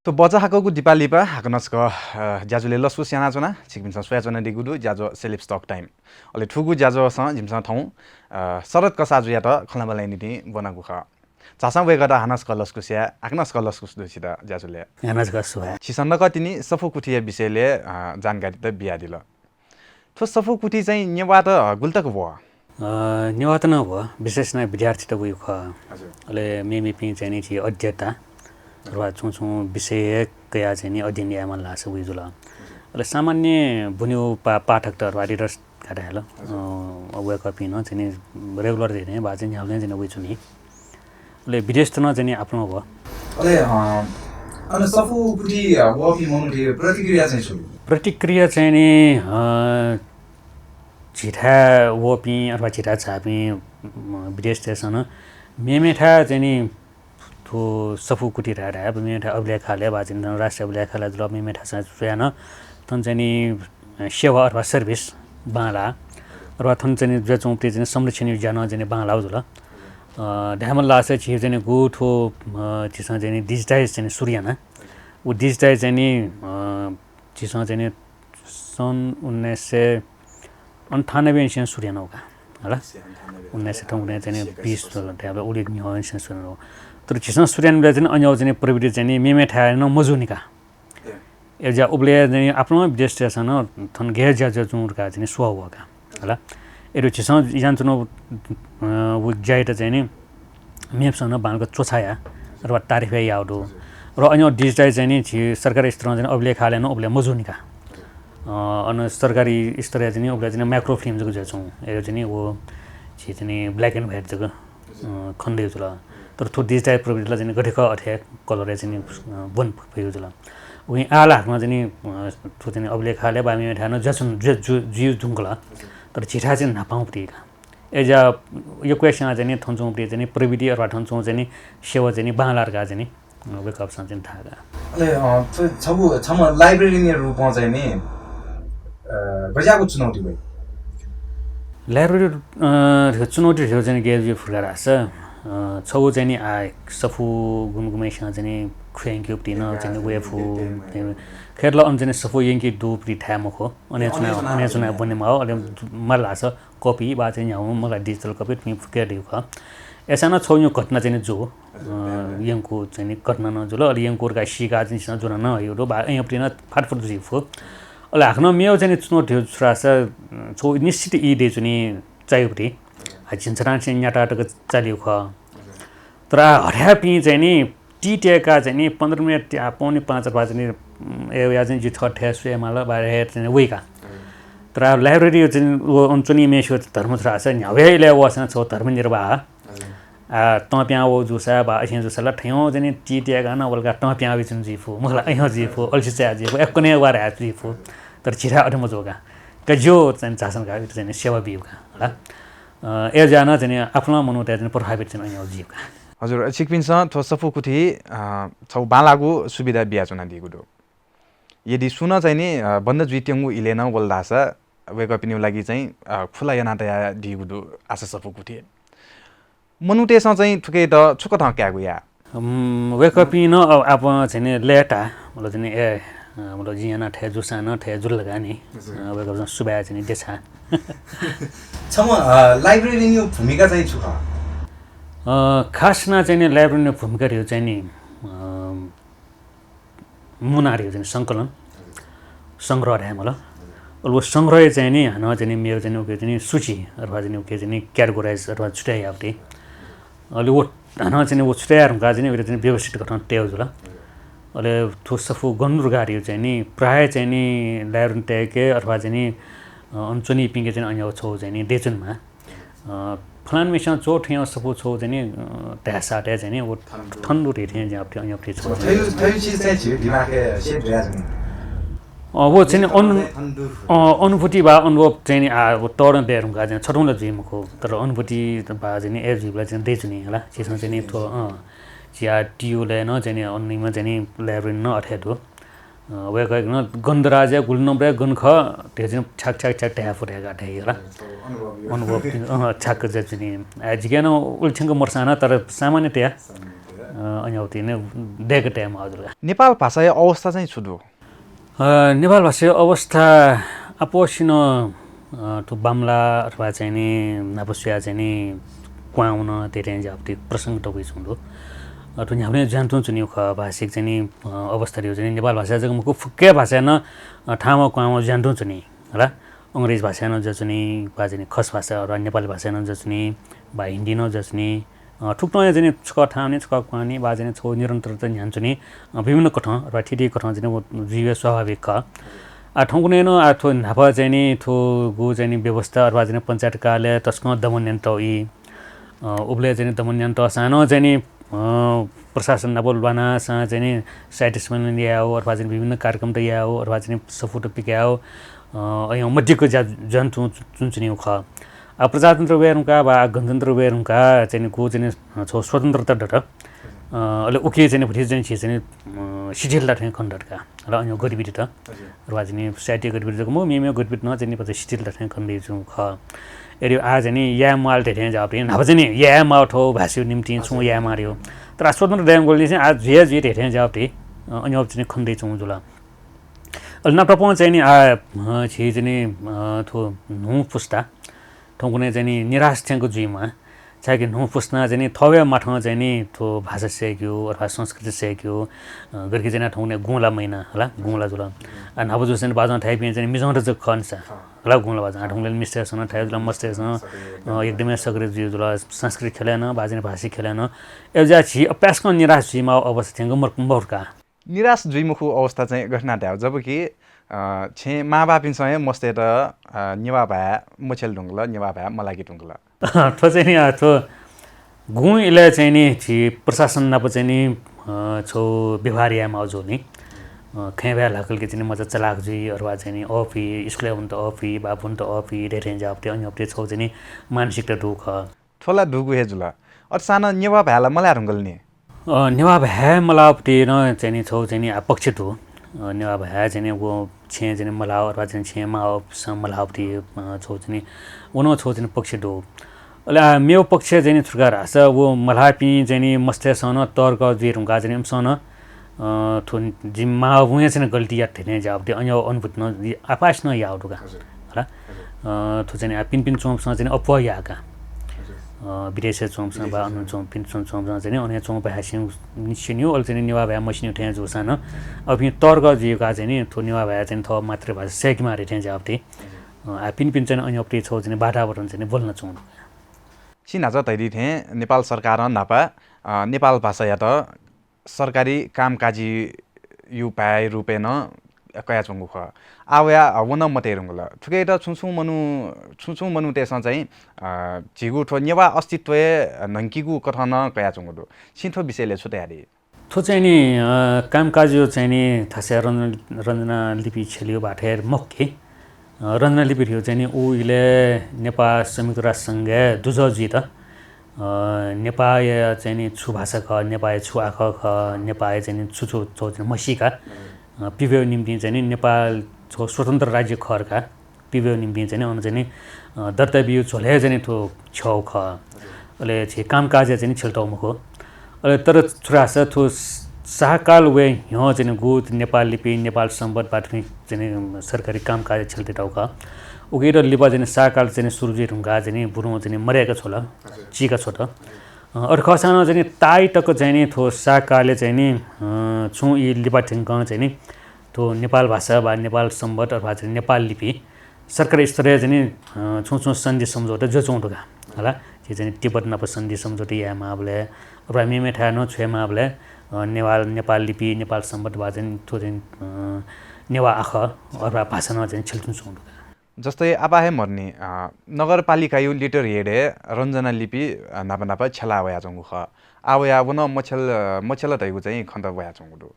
थ्व बचाहाकःगु दिपा लिपा हाकनं छकः, अ, ज्याझ्वलय् लसकुस यानाच्वना। छिकपिन्सं स्वयाच्वनादीगु दु ज्याझ्वः Celebs Talk Time। अले थुगु ज्याझ्वःसं जिमिसं थौं, अ, शरद कसाःजुयात खँल्हाबल्हाया निंतिं ब्वनागु खः। झासँ वय्‌कःयात हानं छकः लसकुस याये, हाकनं छकः लसकुस दु छित ज्याझ्वलय्। हानं छकः सुभाय्। छिसं नकतिनि सफू कुथिया विषयलय्, अ, जानकारीत बियादिल। थ्व सफू कुथि चाहिँ नेवाःत गुलि तक ब्वः? अ, नेवाःत नं ब्वः, विशेष यानाः विद्यार्थीत वइगु खः। हजुर। अले मेमेपिं चाहिँ नि झी अध्येता अथवा छुं छुं विषय कयाः चाहिँ नि अध्ययन यायेमाल धाःसा वइगु जुल। हजुर। अले सामान्य ब्वनीगु पा-, पाठकत अथवा readers का धाये ला। हजुर। अ, वय्‌कःपिं नं चाहिँ नि regular धइथें वा चाहिँ न्ह्याबलें चाहिँ नि वइच्वनी। अले विदेशत नं चाहिँ नि आपालं ब्वः। अले, अ, अन सफू कुथि, अ, ब्वःपिं मनूतय् प्रतिक्रिया चाहिँ छु? प्रतिक्रिया चाहिँ नि, अ, झीथाय् वःपिं अथवा झीथाय् झाःपिं, अ, विदेशतय्‌सं नं मेमेथाय् चाहिँ नि थ्व सफू कुथि धाये धाये, मेमेथाय् अभिलेखालय वा चाहिँ नि राष्ट्रिय अभिलेखालय जुल, मेमेथाय्‌सं स्वयाः नं थन चाहिँ नि सेवा अथवा service बांलाः, अथवा थन चाहिँ नि जुयाच्वंपिं चाहिँ नि संरक्षणया ज्या नं चाहिँ नि बांलाःगु जुल। अ, धायेमाल धाःसा झी चाहिँ नि गु थ्व, अ, झीसं चाहिँ नि digitize चाहिँ नि सुरु याना। व digitize चाहिँ नि, अ, झीसं चाहिँ नि सन् उन्नाइस सय अन्ठानब्बे निसें सुरु यानागु का, हला? उन्नाइस सय थौंकन्हय् चाहिँ नि बिस धायेबलय् उलि न्ह्यः निसें सुरु यानागु। तर झीसं सुरु यानाबलय् चाहिँ नि अज्याःगु चाहिँ नि प्रविधि चाहिँ नि मेमेथाय् नं मजूनि का। अय्‌जुयाः उबलय् चाहिँ आपालं विदेशतय्‌सं नं थन गय् ज्या जुयाच्वंगु धकाः चाहिँ नि स्वः वः का, हला। अय्‌जुयाः झीसं यानाच्वनागु, अ, व ज्यायात चाहिँ नि मेपिन्सं नं बांलाक च्वछाया अथवा तारिफ हे याःगु दु। र अज्याःगु digitize चाहिँ नि झी सरकारी स्तरं चाहिँ नि अभिलेखालयय् नं उबलय् मजूनि का। अ, अन सरकारी स्तरय् चाहिँ नि उबलय् चाहिँ नि microfilm जक जुयाच्वं। अय्‌जुयाः चाहिँ नि व झी चाहिँ नि black and white जक, अ, खनेदइगु जुल। तर थ्व digitize प्रविधिलय् चाहिँ नि गथे खः अथे colour य् चाहिँ नि, अ, ब्वने फइगु जुल। उकिं आः ला हाकनं चाहिँ नि, अ, थ्व चाहिँ नि अभिलेखालय वा मेमेथाय् नं जुयाच्वन, जुया-, जु-, जुइ धुंकल। तर झीथाय् चाहिँ नि न्हापांगु पति का। अय्‌जुयाः यक्व हे स्वयाः चाहिँ नि थन च्वंपिं चाहिँ नि प्रविधि अथवा थन च्वंगु चाहिँ नि सेवा चाहिँ नि बांलाः धकाः चाहिँ नि, अ, वय्‌कःपिन्सं चाहिँ नि धाः का। अले, अ, थ्व छगू, छम्ह librarian या रूपं चाहिँ नि, अ, गज्याःगु चुनौती वइ? Library, अ, धइगु चुनौती धइगु चाहिँ नि गय् जुइ फु का धाःसा, अ, छगू चाहिँ नि आः सफू गुम्ह गुम्हय्‌सिनं चाहिँ नि खुइयंकेगु पति नं चाहिँ नि वये फु। खय्‌त ला अन चाहिँ नि सफू यंके दुगु पति थाय् मखु। अन हे च्वनाः, अन हे च्वनाः ब्वने माःगु। अले माल धाःसा copy वा चाहिँ न्ह्यागु मखु ला digital copy थुपिं फुक्क हे दइगु खः। अय्‌सां नं छगू निगू घटना चाहिँ नि जू। अ, यंकूगु चाहिँ नि घटना नं जुल, अले यंकूगु धकाः सीकाः चाहिँ नि झीसं ज्वना नं हइगु दु, वा अज्याःगु पति नं फातफुत जुइ फु। अले हाकनं मेव चाहिँ नि चुनौती छु धाःसा, छौ निश्चित ई दय् च्वनी चायागु ति। आ, झिंछथां चाहिँ न्याता तक चालीगु खः। तर आ हथाय् पिं चाहिँ नि टी तय्‌का चाहिँ नि पन्ध्र मिनेट या पौने पाँच अथवा चाहिँ नि, उम्, ए, या चाहिँ नि जि थःथाय् स्वये माल, बा हे चाहिँ नि वइका। तर आ library चाहिँ नि व अन च्वनीम्हय्‌सिगु धर्म छु धाःसा न्ह्यावय् इलय् वःसां छौ धर्म निर्वाह। आ, तं पिहां वःगु जूसा, बा अथें जूसा ला थय्‌वं चाहिँ नि टी तय्‌का नं वलका तं पिहां वइच्वनी जुइफु, मखु ला अय्‌वं जुइफु, अल्छी चाया जुइफु, यक्व नं वार हे जुइफु। तर झीथाय् अथे मजूका। का ज्यू चाहिँ नि झासँ का, इमित चाहिँ नि सेवा बीगु का, हला। अ, अय्‌जुयाः नं चाहिँ नि आपालं मनूतय् चाहिँ नि प्रभावित चाहिँ नि अय्‌वं जुइगु का। हजुर, छिकपिन्सं थ्व सफू कुथि, अ, छौ बांलाःगु सुविधा बियाच्वनादीगु दु। यदि सुं नं चाहिँ नि, अ, बन्द जुइत्यंगु इलय् नं वल धाःसा वय्‌कःपिनिगु लागि चाहिँ, अ, खुला याना तयादीगु दु आशा सफू कुथि। मनूतय्‌सं चाहिँ थुकियात छुकथं कायेगु या? उम्, वय्‌कःपिं नं अ, आपालं चाहिँ नि लय्‌ताः, मतलब चाहिँ नि, ए, अ, मतलब जिं याना थथे जूसां नं थथे जुल धकाः नि। हजुर। अ, वय्‌कःपिन्सं सुभाय् चाहिँ नि देछाः। छम्ह, अ, librarian-या भूमिका चाहिँ छु खः? अ, खास यानाः चाहिँ नि librarian-या भूमिका धइगु चाहिँ नि, अ, मुना धइगु चाहिँ नि संकलन, संग्रह धाये मला। अले व संग्रहय् चाहिँ नि हानं चाहिँ नि मेव चाहिँ नि उके चाहिँ नि सूची अथवा चाहिँ नि उके चाहिँ नि categorize अथवा छुट्याइ याःगु ति। अले व हानं चाहिँ नि व छुट्याये धुंकाः चाहिँ नि उके चाहिँ नि व्यवस्थित कथं तयेगु जुल। अले थ्व सफू गन दु धइगु चाहिँ नि प्रायः चाहिँ नि librarian-तय्‌के अथवा चाहिँ नि, अ, अन च्वनीपिंके चाहिँ नि अय्‌वं छौ चाहिँ नि दय् च्वनेमाः। अ, फलानाम्हय्‌सिनं च्वःगु थ्व सफू छौ चाहिँ नि, अ, धाय्‌साथय् चाहिँ नि व थन दु। थन दु धइथें ज्याःगु ति, अय्‌वं ति छौ। थ्व, थ्व चिज चाहिँ झीगु दिमागय् set जुयाच्वनी। अ, व चाहिँ नि अनु-, अ, अनुभूति वा अनुभव चाहिँ नि, आ, व तःधं दये धुंकाः चाहिँ छथुं ला जुइ मखु, तर अनुभूति वा चाहिँ नि ए जुइबलय् चाहिँ दय् च्वनी हला। झीसं चाहिँ नि थ्व, अ, झी आ टियुलय् नं चाहिँ नि अन निम्ह चाहिँ नि librarian नं अथे दु। अ, वय्‌कःयाके नं गन्धराजया गुलि नम्बरया गन खः धइथें छ्याक छ्याक छ्याक धाये फु धकाः धाइ हला। अनुभव, अ, छ्याक जुयाच्वनी। आ, जिके नं उलि थ्यंक मदुसां नं, तर सामान्यतया, अ, अय्‌वं ति नं दय्‌क तयेमाः जुल। नेपाल भाषाया अवस्था चाहिँ छु दु? अ, नेपाल भाषाया अवस्था आपसिनं अ, थ्व बांमलाः अथवा चाहिँ नि न्हापा स्वयाः चाहिँ नि क्वहां वन धइथें ज्याःगु ति प्रसंग दक्व हे च्वंगु दु। अ, थ्व न्ह्याबलें जुयां तुं च्वनीगु खः भाषिक चाहिँ नि, अ, अवस्था धइगु चाहिँ नि नेपाल भाषा जक मखु, फुक्क भाषाय् नं, अ, थःम्हं क्वहां वन जुयां तुं च्वनी हला। अंग्रेजी भाषाय् नं जुयाच्वनी, वा चाहिँ नि खस भाषा अथवा नेपाली भाषाय् नं जुयाच्वनी, वा हिन्दी नं जुयाच्वनी। अ, थुकथं हे चाहिँ नि छकः थाहां वनी, छकः क्वहां वनी, वा चाहिँ नि छगू निरन्तरता न्ह्यानाच्वनी, अ, विभिन्न कथं अथवा थीथी कथं चाहिँ नि व जुइ व स्वाभाविक खः। आ, थौंकन्हय् नं आ थ्व न्हापा चाहिँ नि थ्व गु चाहिँ नि व्यवस्था अथवा चाहिँ नि पञ्चायत कार्यालय तसकं दमन यानातःगु ई। अ, उबलय् चाहिँ नि दमन यानातःसां नं चाहिँ नि, अ, प्रशासन नाप ल्वानासां चाहिँ नि साहित्य सम्मेलन यायेगु अथवा चाहिँ नि विभिन्न कार्यक्रमत यायेगु अथवा चाहिँ नि सफूत पिकायेगु, अ, अय्‌वं मदिक्क ज्या जुयां तुं, तुं च्वनीगु खः। आ, प्रजातन्त्र वये धुंकाः वा गणतन्त्र वये धुंकाः चाहिँ नि गु चाहिँ नि, अ, छगू स्वतन्त्रता दत। अ, अले उकी चाहिँ नि भति चाहिँ नि झी चाहिँ नि, अ, शिथिलता थें खने दत का। अले अय्‌वं गतिविधित। हजुर। अथवा चाहिँ नि साहित्य गतिविधि जक मखु, मेमेगु गतिविधि नं चाहिँ नि भति शिथिलता थें खने दइच्वंगु खः। यदि आ चाहिँ नि याये म्वाःल धइथें ज्याःगु ति, न्हापा चाहिँ नि याये माःगु थ्व भाषाया निंतिं छुं याये माःगु। तर आ स्वतन्त्र दयेमाःगुलिं चाहिँ आ जुया जुइ धइथें ज्याःगु ति, अ, अय्‌वं चाहिँ नि खने दइच्वंगु जुल। अले नापनापं चाहिँ नि आ, अ, झी चाहिँ नि, अ, थ्व न्हू पुस्ता थौंकन्हय् चाहिँ नि निराश थ्यंक जुइमाः। छाय्‌कि न्हू पुस्तां चाहिँ नि थःगु हे माथं चाहिँ नि थ्व भाषा सय्‌केगु अथवा संस्कृति सय्‌केगु, अ, गथे कि चाहिँ नि थौंकन्हय् गुँला महिना हला, गुँला जुल। आ, न्हापा जूसां नि बाजं थाइपिं चाहिँ नि मिजंत जक खः नि सा। हला गुँला बाजं। आ, थौंकन्हय् मिस्तय्‌सं थायु जुल, मस्तय्‌सं, अ, एकदमै सक्रिय जुइ जुल, सांस्कृतिक ख्यलय् नं, वा चाहिँ नि भाषिक ख्यलय् नं। अय्‌जुयाः झी अपाय्‌सकं निराश जुइमाःगु अवस्था थ्यंक मर-, मरु का। निराश जुइ मखु अवस्था चाहिँ गथे यानाः धायेगु, जबकि, अ, छेँ मांबौपिन्सं हे मस्तय्‌त, अ, नेवाः भाय् मछ्यल धुंकल, नेवाः भाय् मलाके धुंकल। थ्व चाहिँ नि, अ, थ्व गुगुं इलय् चाहिँ नि झी प्रशासन नाप चाहिँ नि, अ, छगू व्यवहार यायेमाःगु जुल नि। अ, खँय् भाय् ल्हाकल कि चाहिँ नि मचा चलाख जुइ, अथवा चाहिँ नि अःपुइ, स्कुलय् वनेत अःपुइ, वा ब्वनेत अःपुइ, धइथें ज्याःगु ति, अय्‌नं अःपुइ छगू चाहिँ नि मानसिकता दुगु खः। थ्व ला दुगु हे जुल। अथेसां नं नेवाः भाय् ला मलाये धुंकल नि। अ, नेवाः भाय् मलाःगु ति नं चाहिँ नि छगू चाहिँ नि आ पक्ष दु। अ, नेवाः भाय् चाहिँ नि व छेँ चाहिँ नि मलाःगु अथवा चाहिँ नि छेँ मांबौपिन्सं मलाःगु ति, अ, छगू चाहिँ नि व नं छगू चाहिँ नि पक्ष दु। अले आ मेगु पक्ष चाहिँ नि छु का धाःसा व मलाःपिं चाहिँ नि मस्तय्‌सं नं तर्क जुइ धुंकाः चाहिँ नि इमिसं नं, अ, थ्व जिमि मांबौं हे चाहिँ नि गल्ती यात धइथें ज्याःगु ति अय्‌नं अनुभूति नं आपाय्‌सकं याःगु दु का। हजुर। हला? हजुर। अ, थ्व चाहिँ नि आ पिनपिन च्वंपिन्सं चाहिँ नि अप्वः याः का। हजुर। अ, विदेशय् च्वंपिन्सं वा अन च्वंपिन्सं चाहिँ नि अन च्वंपिं भाय् स्यू, स्यू नि, अले चाहिँ नि नेवाः भाय् मस्यू थें जूसां नं अपिं तर्क जुइकाः चाहिँ नि थ्व नेवाः भाय् चाहिँ नि थः मातृभाषा सय्केमाः धइथें ज्याःगु थें। अ, आः पिन्पिन्सं चाहिँ नि अन अप्वः छगू चाहिँ नि वातावरण चाहिँ नि ब्वलना च्वंगु दु। छिं न्हाचः धयादी थें नेपाल सरकारं न्हापा, अ, नेपाल भाषायात सरकारी कामकाजीया भाय् रूपय् नं कयाच्वंगु खः। आः वयाः व नं मते धुंकल। थुकियात छुं छुं मनू, छुं छुं मनूतय्सं चाहिँ, अ, झीगु थ्व नेवाः अस्तित्वय् न्हंकीगु कथं नं कयाच्वंगु दु। छिं थ्व विषयलय् छु धयादी? थ्व चाहिँ नि, अ, कामकाजी चाहिँ नि थासय् रञ्जन, रञ्जना लिपि छ्यलेगु बाथय् मखु कि। अ, रञ्जना लिपि धइगु चाहिँ नि उ इलय् नेपाल संयुक्त राष्ट्र संघय् दुजः जुइत, अ, नेपाःया चाहिँ नि छु भाषा खः, नेपाःया छु आखः खः, नेपाःया चाहिँ नि छु छु, छु चाहिँ नि मसीका, अ, पिभ्वय् निंतिं चाहिँ नि नेपाल छगू स्वतन्त्र राज्य खः धकाः पिभ्वय् निंतिं चाहिँ नि अन चाहिँ नि, अ, दर्ता बियु झ्वलय् चाहिँ नि थ्व छ्यःगु खः। अले झी कामकाजय् चाहिँ नि छ्यलेतःगु मखु। अले तर छु धाःसा थ्व शाहकाल वये न्ह्यः चाहिँ नि गु नेपाल लिपि, नेपाल संवत् वा थुपिं चाहिँ नि सरकारी कामकाजय् छ्यलेतःगु खः। उकियात लिपा चाहिँ नि शाहकाल चाहिँ नि सुरु जुइ धुंकाः चाहिँ नि बुरुं चाहिँ नि मदय्का छ्वल, चीका छ्वत। अ, अथे खःसां नं चाहिँ नि ताःई तक चाहिँ नि थ्व शाहकालय् चाहिँ नि, अ, छुं ई लिपा थ्यंकं चाहिँ नि थ्व नेपाल भाषा वा नेपाल संवत् अथवा चाहिँ नि नेपाल लिपि सरकारी स्तरय् चाहिँ नि, अ, छुं छुं सन्धि सम्झौता जुयाच्वंगु दु का। हला, झी चाहिँ नि तिब्बत नाप सन्धि सम्झौता यायेमाःबलय्, अथवा मेमेथाय् नं छु यायेमाःबलय्, अ, नेवाः, नेपाल लिपि, नेपाल संवत् वा चाहिँ नि थ्व चाहिँ नि, अ, नेवाः आखः अथवा भाषा नं चाहिँ नि छ्यलेतुं च्वंगु दु का। जस्तै आपाः हे मदुनि, अ, नगरपालिकाया letterhead-य् रञ्जना लिपि, अ, न्हापा न्हापा छ्यला वयाच्वंगु खः। आः वयाः व नं मछ्यल, अ, मछ्यल धइगु चाहिँ खँ त वयाच्वंगु दु।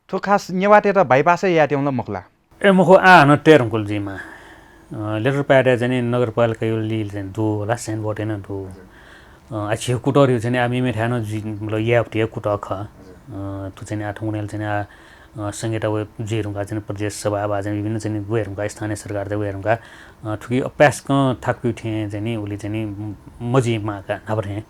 थ्व खास नेवाःतय्त bypass हे यायेत्यंगु ला मखु ला? ए मखु, आः हानं तये धुंकल जुइमाः। अ, letterpad-य् चाहिँ नि नगरपालिकाया लिलय् चाहिँ नि दु होला, signboard-य् नं दु। अ, आः झीगु कुतः धइगु चाहिँ नि आः मेमेथाय् नं जुइ, मतलब, याये फुत हे कुतः खः। अ, थ्व चाहिँ नि आः थौंकन्हय् ला चाहिँ नि आः, अ, संघीयता व जुइ धुंकाः चाहिँ नि प्रदेश सभा वा चाहिँ नि विभिन्न चाहिँ नि वये धुंकाः, स्थानीय सरकारत वये धुंकाः, अ, थुकी अपाय्सकं थाकुइ थें चाहिँ नि उलि चाहिँ नि म-, मजुइमाः का न्हापा थें।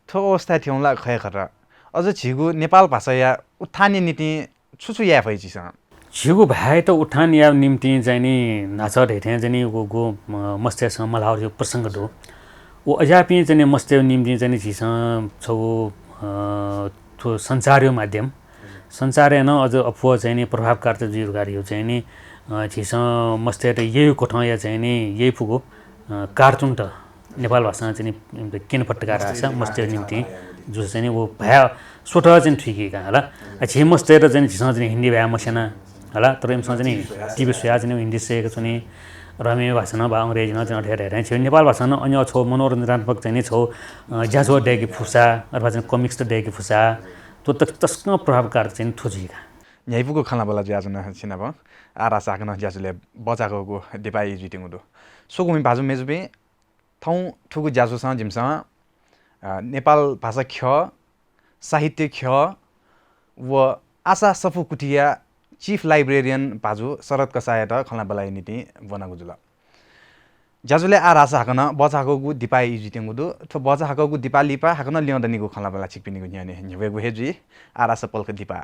थ्व अवस्थाय् थ्यंगु ला खः हे खः। अझ झीगु नेपाल भाषाया उत्थानया निंतिं छु छु याये फइ झीसं? झीगु भाय्‌यात उत्थान यायेगु निंतिं चाहिँ नि न्हाचः धइथें चाहिँ नि व गु, अ, मस्तय्‌सं मल्हाः धइगु प्रसंग दु। व अज्याःपिं चाहिँ नि मस्तय्‌या निंतिं चाहिँ नि झीसं छगू, अ, थ्व सञ्चारया माध्यम, सञ्चारय् नं अझ अप्वः चाहिँ नि प्रभावकारिता जुइ धुंकाः धइगु चाहिँ नि, अ, झीसं मस्तय्‌त यइगु कथंया चाहिँ नि यइ फुगु, अ, cartoon-त नेपाल भाषां चाहिँ नि क्यने फत धकाः धाःसा मस्तय्‌या निंतिं जूसा चाहिँ नि व भाय् स्वतः चाहिँ नि थुइकी का हला। अ, झी मस्तय्‌त चाहिँ नि झीसं चाहिँ नि हिन्दी भाय् मस्यना हला, तर इमिसं चाहिँ नि TV स्वयाः चाहिँ नि हिन्दी सय्‌का च्वनी। र मेमेगु भाषां नं वा अंग्रेजीं नं चाहिँ अथे धयाथें झी नेपाल भाषां नं अन्य छगू मनोरञ्जनात्मक चाहिँ नि छगू, अ, ज्याझ्वः दय्‌के फुसा अथवा चाहिँ comics त दय्‌के फुसा, थ्व तस-, तसकं प्रभावकारी चाहिँ नि थ्व जुइ का। न्ह्याइपुगु खँल्हाबल्हा जुयाच्वन छिनाप। आः धाःसा हाकनं ज्याझ्वलय् बचाकःगु दिपाः ई जुइत्यंगु दु। स्वकुमि भाजु मय्‌जुपिं, थौं थुगु ज्याझ्वलं जिमिसं, अ, नेपाल भाषा ख्यः, साहित्य ख्यः व आशा सफूकुथिया Chief Librarian भाजु शरद कसाःयात खँल्हाबल्हाया निंतिं ब्वनागु जुल। ज्याझ्वलय् आः धाःसा हाकनं बचाकःगु दिपाः ई जुइत्यंगु दु। थ्व बचाकःगु दिपाः लिपा हाकनं ल्यं दनिगु खँल्हाबल्हा छिकपिनिगु न्ह्यःने न्ह्यब्वयेगु हे जुइ। आः धाःसा पलख दिपाः।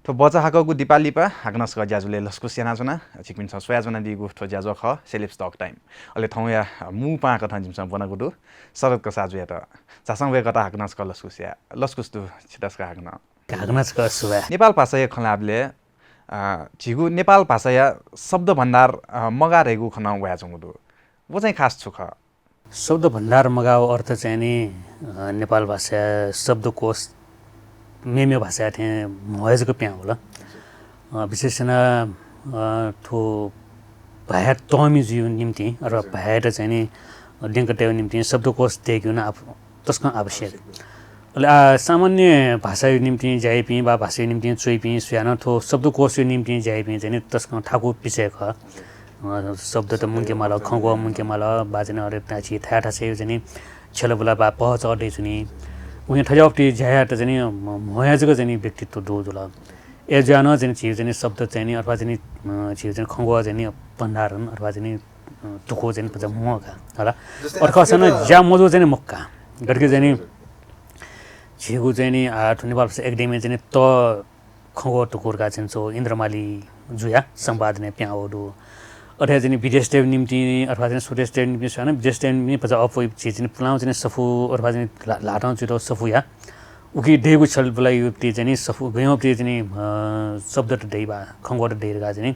थ्व बचाकःगु दिपाः लिपा हाकनं छकः ज्याझ्वलय् लसकुस यानाच्वना। छिकपिन्सं स्वयाच्वनादीगु थ्व ज्याझ्वः खः Celebs Talk Time। अले थौंया मू पाहां कथं जिमिसं ब्वनागु दु शरद कसाःजुयात। झासँ वय्‌कःयात हाकनं छकः लसकुस या। लसकुस दु छितः छकः हाकनं। हाकनं छकः सुभाय्। नेपाल भाषाया खँ ल्हाःबलय्, अ, झीगु नेपाल भाषाया शब्द भण्डार, अ, मगाः धइगु खँ नं वयाच्वंगु दु। व चाहिँ खास छु खः? शब्द भण्डार मगाःगु अर्थ चाहिँ नि, अ, नेपाल भाषाया शब्दकोश मेमेगु भाषाया थें म्हगः जक पिहां वल। अ, विशेष यानाः, अ, थ्व भाय् तःमि जुइगु निंतिं अथवा भाय्‌यात चाहिँ नि ल्यंके तयेगु निंतिं शब्दकोश दय्‌केगु नं आव-, तसकं आवश्यक। अले आः सामान्य भाषाया निंतिं ज्या याइपिं वा भाषाया निंतिं च्वइपिं सुयां नं थ्व शब्दकोशया निंतिं ज्या याइपिं चाहिँ नि तसकं थाकु विषय खः। अ, शब्द त मुंके माल, खँग्वः मुंके माल, वा चाहिँ नि अले ता झी थाय् थासय् चाहिँ नि छ्यलाबुला वा पहःचः दइच्वनी। उकिं थज्याःगु ज्या यायेत चाहिँ नि म-, म्हगः जक चाहिँ नि व्यक्तित्व दु जुल। अय्‌जुयाः नं चाहिँ नि झीगु चाहिँ नि शब्द चाहिँ नि अथवा चाहिँ नि, अ, झीगु चाहिँ नि खँग्वः चाहिँ नि भण्डारण अथवा चाहिँ नि, अ, तुखु चाहिँ नि भचा म्वाः का हला। अथे खःसां नं ज्या मजू चाहिँ नि मखु का। गथे कि चाहिँ नि झीगु चाहिँ नि, आ, थ्व नेपाल भाषा एकेडेमी चाहिँ नि त खँग्वः धुकूगु धकाः चाहिँ छगू इन्द्र माली जुया सम्पादनय् पिहां वःगु दु। अथे चाहिँ नि विदेशतय् निम्तिं अथवा चाहिँ स्वदेशतय् निम्तिं स्वयाः नं विदेशतय् निम्तिं भचा अप्वः झी चाहिँ नि पुलांगु चाहिँ नि सफू अथवा चाहिँ नि ल्हा-, ल्हातं च्वयातःगु सफूया उकी दयेकूगु छलबलय् चाहिँ नि सफू गय् पति चाहिँ नि, अ, शब्दत दइ बा, खँग्वःत दइ धकाः चाहिँ नि,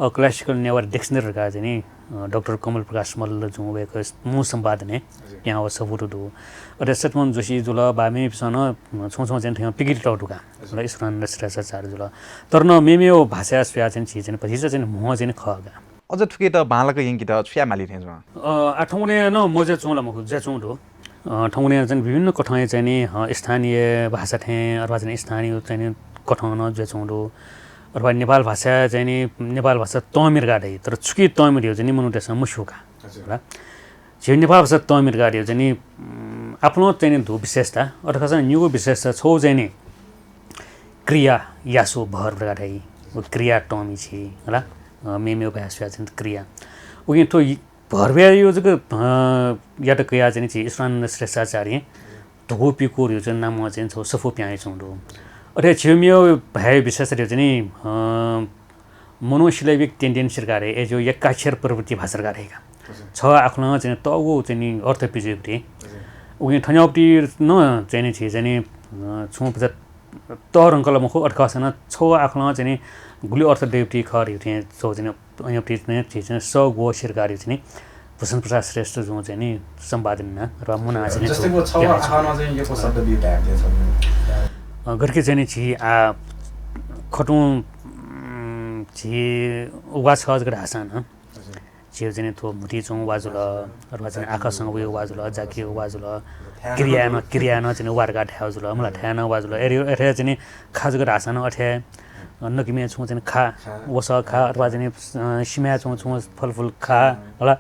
अ, classical नेवार dictionary धकाः चाहिँ नि, अ, डाक्टर कमल प्रकाश मल्ल जुं वय्कः मू सम्पादनय् हजुर। पिहां वःगु सफूत दु। अथे सत्यमोहन जोशी जुल बा मेपिसं नं छुं छुं चाहिँ नि थ्यंक पिकयातःगु दु का। हजुर। ल, ईश्वरानन्द श्रेष्ठाचार्य जुल। तर नं मेमेगु भाषाय् स्वयाः चाहिँ नि झी चाहिँ नि भतिचा चाहिँ नि म्हो चाहिँ नि खः का। अझ थुकियात बांलाक यंकेत छु याये माली थें च्वं? अ, आ, थौंकन्हय् नं मज्याःगु ला मखु, ज्याःगु दु। अ, थौंकन्हय् चाहिँ नि विभिन्न कथंया चाहिँ नि, अ, स्थानीय भाषा थें अथवा चाहिँ नि स्थानीय चाहिँ नि कथं नं ज्याःगु दु। अथवा नेपाल भाषा चाहिँ नि, नेपाल भाषा तःमि धकाः धाइ, तर छुकी तःमि धइगु चाहिँ नि मनूतय्सं मस्यू का। हजुर। होला। झी नेपाल भाषा तःमि धकाः धाइगु चाहिँ नि, उम्, आपालं चाहिँ नि दुगु विशेषता, अथे खःसां निगू विशेषता छगू चाहिँ नि क्रिया यासु verb धकाः धाइ। व क्रिया तःमि झी, होला। अ, मेमेगु भाय् स्वयाः चाहिँ नि क्रिया। उकिं थ्व इ-, verb-या जक, अ, यात कयाः चाहिँ नि झी ईश्वरानन्द श्रेष्ठाचार्यं धुकू पिकूगु धइगु चाहिँ नि नामं चाहिँ नि छगू सफू पिहां वयाच्वंगु दु। अथे झीगु मेगु भाय् विशेषता धइगु चाहिँ नि, अ, monosyllabic tendency धकाः धाइ, अय् जूगु एकाक्षर प्रवृत्ति भाषा धकाः धाइ का। हजुर। छगः आखलं चाहिँ नि तःगु चाहिँ नि अर्थ पिज्वइगु दु। हजुर। उकिं थज्याःगु पति नं चाहिँ नि झी चाहिँ नि, अ, छुं भचा तःधंकल मखु, अथे खःसां नं छगः आखलं चाहिँ नि गुलि अर्थ दइगु पति खः धइगु थें छगू चाहिँ नि अज्याःगु पति चाहिँ नि झी चाहिँ नि स ग्वःछि धकाः धाइगु चाहिँ नि भूषण प्रसाद श्रेष्ठ जुं चाहिँ नि सम्पादन यानाः अथवा मुनाः चाहिँ नि जस्तै छगू व छगः पिहां वयाच्वंगु दु। आखलं चाहिँ यक्व शब्द बी धाये छगू। अ, गथे कि चाहिँ नि झी आ खतुं, उम्, झी वा छगः जक धाःसां नं हजुर। झीगु चाहिँ नि थ्व म्हुतुइ च्वंगु वा जुल, अथवा चाहिँ नि आखसं वइगु वा जुल, जाकियागु वा जुल, क्रियाय् नं, क्रियाय् नं चाहिँ नि वा धकाः धायेगु जुल, मला धायेगु नं वा जुल। अथे, अथे चाहिँ नि खा जक धाःसां नं अथे, अ, नकिम्ह छुं चाहिँ नि खा, खा। वसः खा, अथवा चाहिँ नि, अ, सिमाय् च्वंगु छुं फलफुल खा, अँ। होला।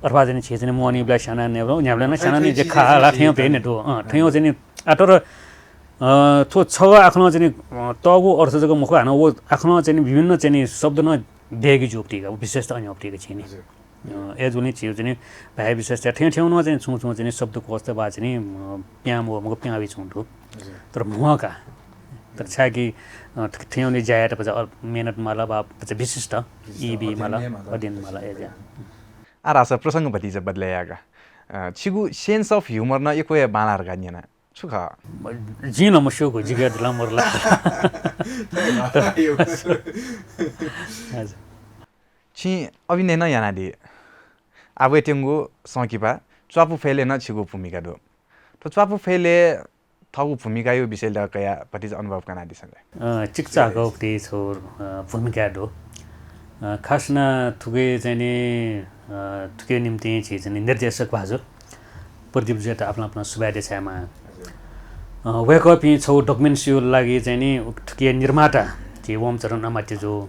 अथवा चाहिँ नि झी चाहिँ नि मोहनी ब्लाय स्याना न्याब्ला, न्याब्ला नं स्याना नि जे खा ला थें पे ने दु। अँ, थें चाहिँ नि आ तर, अ, थ्व छगः आखलं चाहिँ नि, अ, तःगु अर्थ जक मखु, हानं व आखलं चाहिँ नि विभिन्न चाहिँ नि शब्द नं दयेके ज्यूगु पति का, विशेषता अज्याःगु पति का झी नि। हजुर। अ, अय् जूगुलिं झीगु चाहिँ नि भाय् विशेषता थें थें नं चाहिँ नि छुं छुं चाहिँ नि शब्दकोशत वा चाहिँ नि, अ, पिहां वःगु मखु, पिहां वयाच्वंगु दु। हजुर। तर म्हो का। तर छाय्कि, अ, थ-, थें ज्या यायेत भचा, अ, मेहनत माल वा भचा विशिष्ट विशिष्ट ई बी माल, अध्ययन माल, अध्ययन माल, ए ज्या। आ धाःसा प्रसंग भतिचा बदले यायेका। अ, छिगु sense of humour नं यक्व हे बांलाः धकाः न्यना। छु खः? जिं नं मस्यूगु, जिके दुला मरुला। हजुर। छिं अभिनय नं यानादी। आः वयेत्यंगु संकिपा च्वापु फय्लय् नं छिगु भूमिका दु। थ्व च्वापु फय्लय् थःगु भूमिकाया विषयलय् कयाः भतिचा अनुभव कनादिसँ ले। अ, चिकिचाकःगु पति छगू, अ, भूमिका दु। अ, खास यानाः थुके चाहिँ नि, अ, थुके निम्तिं झी चाहिँ नि निर्देशक भाजु प्रदीप जुयात आपालं आपालं सुभाय् देछायेमाः। अ, वय्कःपिं छगू documents-या लागि चाहिँ नि थुके निर्माता झी वंमचरण अमात्य जु।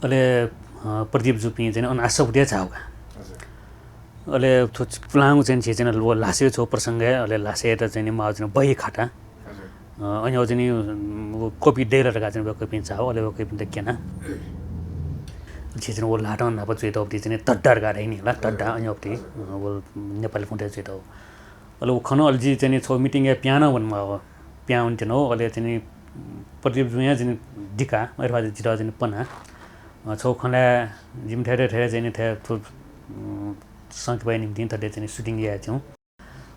अले, अ, प्रदीप जुपिं चाहिँ नि अन आशा उठे झाःगु का। हजुर। अले थ्व पुलांगु चाहिँ नि झी चाहिँ नि व ल्हासय् छगू प्रसंगय्, अले ल्हासय् चाहिँ नि माःगु चाहिँ नि बही खाटा। हजुर। अ, अन चाहिँ नि, उम्, व copy दयेला धकाः चाहिँ नि वय्कःपिं झाःगु, अले वय्कःपिन्त क्यना। झी चाहिँ नि व ल्हातं न्हापा च्वयातःगु पति चाहिँ नि धड्डा धकाः धाइ नि ला, धड्डा हजुर। अन पति, अ, व नेपाली पुन्थय् च्वयातःगु। अले व खन, अले जि चाहिँ नि छगू meeting-य् पिहां नं वनेमाः। पिहां वनेत्यनागु, अले चाहिँ नि प्रदीप जुं चाहिँ नि दिका, अथवा जितः चाहिँ नि पना। अ, छगू खँ ल्हाये, जिमि थथे थथे चाहिँ नि थथे थ्व, उम्, संकिपाया निम्तिं थथे चाहिँ नि shooting याये त्यं।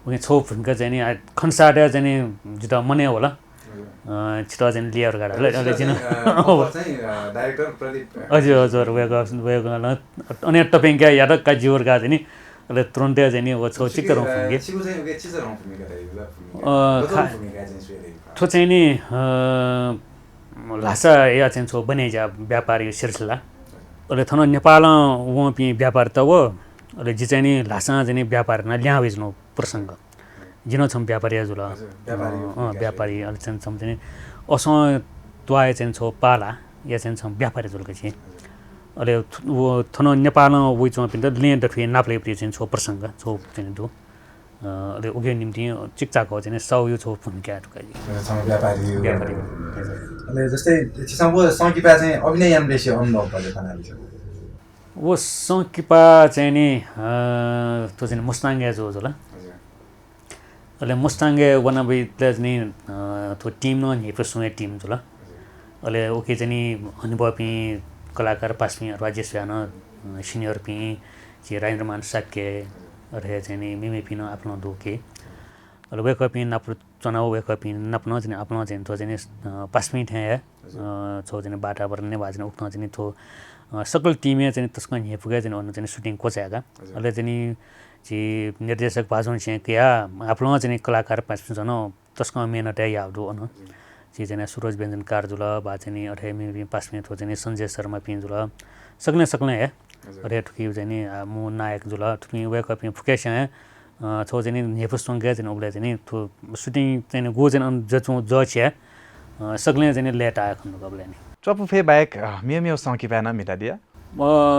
उकिं छगू भूमिका चाहिँ नि, आ, खने साथय् चाहिँ नि जितः मनय् वल। अ, छितः चाहिँ नि ल्याये धकाः धाल। अले अले जिं नं चाहिँ, अ, offer चाहिँ, अ, director प्रदीप, अ, हजुर, हजुर, वय्कः, वय्कलं अन तप्यंकाः यात का ज्यू धकाः चाहिँ नि अले तुरुन्त चाहिँ नि व छगू चित्त रं फुम्के। छिगु चाहिँ उके चित्त रं फुम्के धइगु ला, फुम्के। अ, गजब खा-, फुम्के चाहिँ सुए धइगु खा। थ्व चाहिँ नि, अ, ल्हासाया चाहिँ छगू बने ज्या व्यापारया सिलसिला। अले थन नेपालं वंपिं व्यापारीत व, अले जि चाहिँ नि ल्हासां चाहिँ नि व्यापार यानाः लिहां वयाच्वनागु प्रसंग। जि नं छम्ह व्यापारी हे जुल। हजुर, व्यापारी अ, हो, अ, व्यापारी। अले चाहिँ छम्ह चाहिँ नि असं त्वाःया चाहिँ छगू पालाया चाहिँ छम्ह व्यापारी जुल का झी। हजुर। अले थ-, व थन नेपालं वइच्वंपिन्त लँय् दथुइ नापलाइगु पति चाहिँ छगू प्रसंग, छगू चाहिँ दु। अ, अले उकिया निम्तिं चिकिचाकःया चाहिँ साहुया छगू भूमिका दु का झी। हजुर, छम्ह व्यापारी हो। व्यापारी हो। हजुर। अले जस्तै छिसं व संकिपाय् चाहिँ अभिनय यानाबलय् छिगु अनुभव कथं कनादिसँ? व संकिपा चाहिँ नि, अ, थ्व चाहिँ नि मुस्ताङय् जूगु जुल। हजुर। अले मुस्ताङय् वनाबलय् चाहिँ नि, अ, थ्व team नं न्ह्यइपुसे च्वंगु team जुल। अले उकी चाहिँ नि हनेबहःपिं कलाकार पासापिं अथवा जे स्वयां नं, अ, senior पिं झी राजेन्द्रमान शाक्य, अथे चाहिँ नि मेमेपिं नं आपालं दु कि। अले वय्कःपिं नाप च्वनाव वय्कःपिं नाप नं चाहिँ नि आपालं चाहिँ नि थ्व चाहिँ नि, अ, पासापिं थें हे, अ, छगू चाहिँ नि वातावरण वा चाहिँ नि उकथं चाहिँ नि थ्व, अ, सकल team-य् चाहिँ नि तसकं न्ह्यइपुके चाहिँ नि अन चाहिँ नि shooting क्वचाय्का। अले चाहिँ नि झी निर्देशक भाजुं छेँ कयाः आपालं चाहिँ नि कलाकार पासापिन्सं नं तसकं मेहनत हे याःगु दु अन। झी चाहिँ नि सुरज व्यञ्जनकार जुल, वा चाहिँ नि अथे मेमेपिं पासापिं थ्व चाहिँ नि सञ्जय शर्मापिं जुल। सकलें सकलें हे अथे थुकी चाहिँ नि, आ, मू नायक जुल। थुपिं वय्कःपिं फुक्कसियां हे, अ, छगू चाहिँ नि न्ह्यइपुसे च्वंके चाहिँ नि उबलय् चाहिँ नि थ्व shooting चाहिँ नि गु चाहिँ नि अन जःच्वं जःछि हे, अ, सकलें चाहिँ नि लय्ताः खनेदु का उबलय् नि। च्वापु फय् बाहेक, अ, मेमेगु संकिपाय् नं म्हितादिया? अ,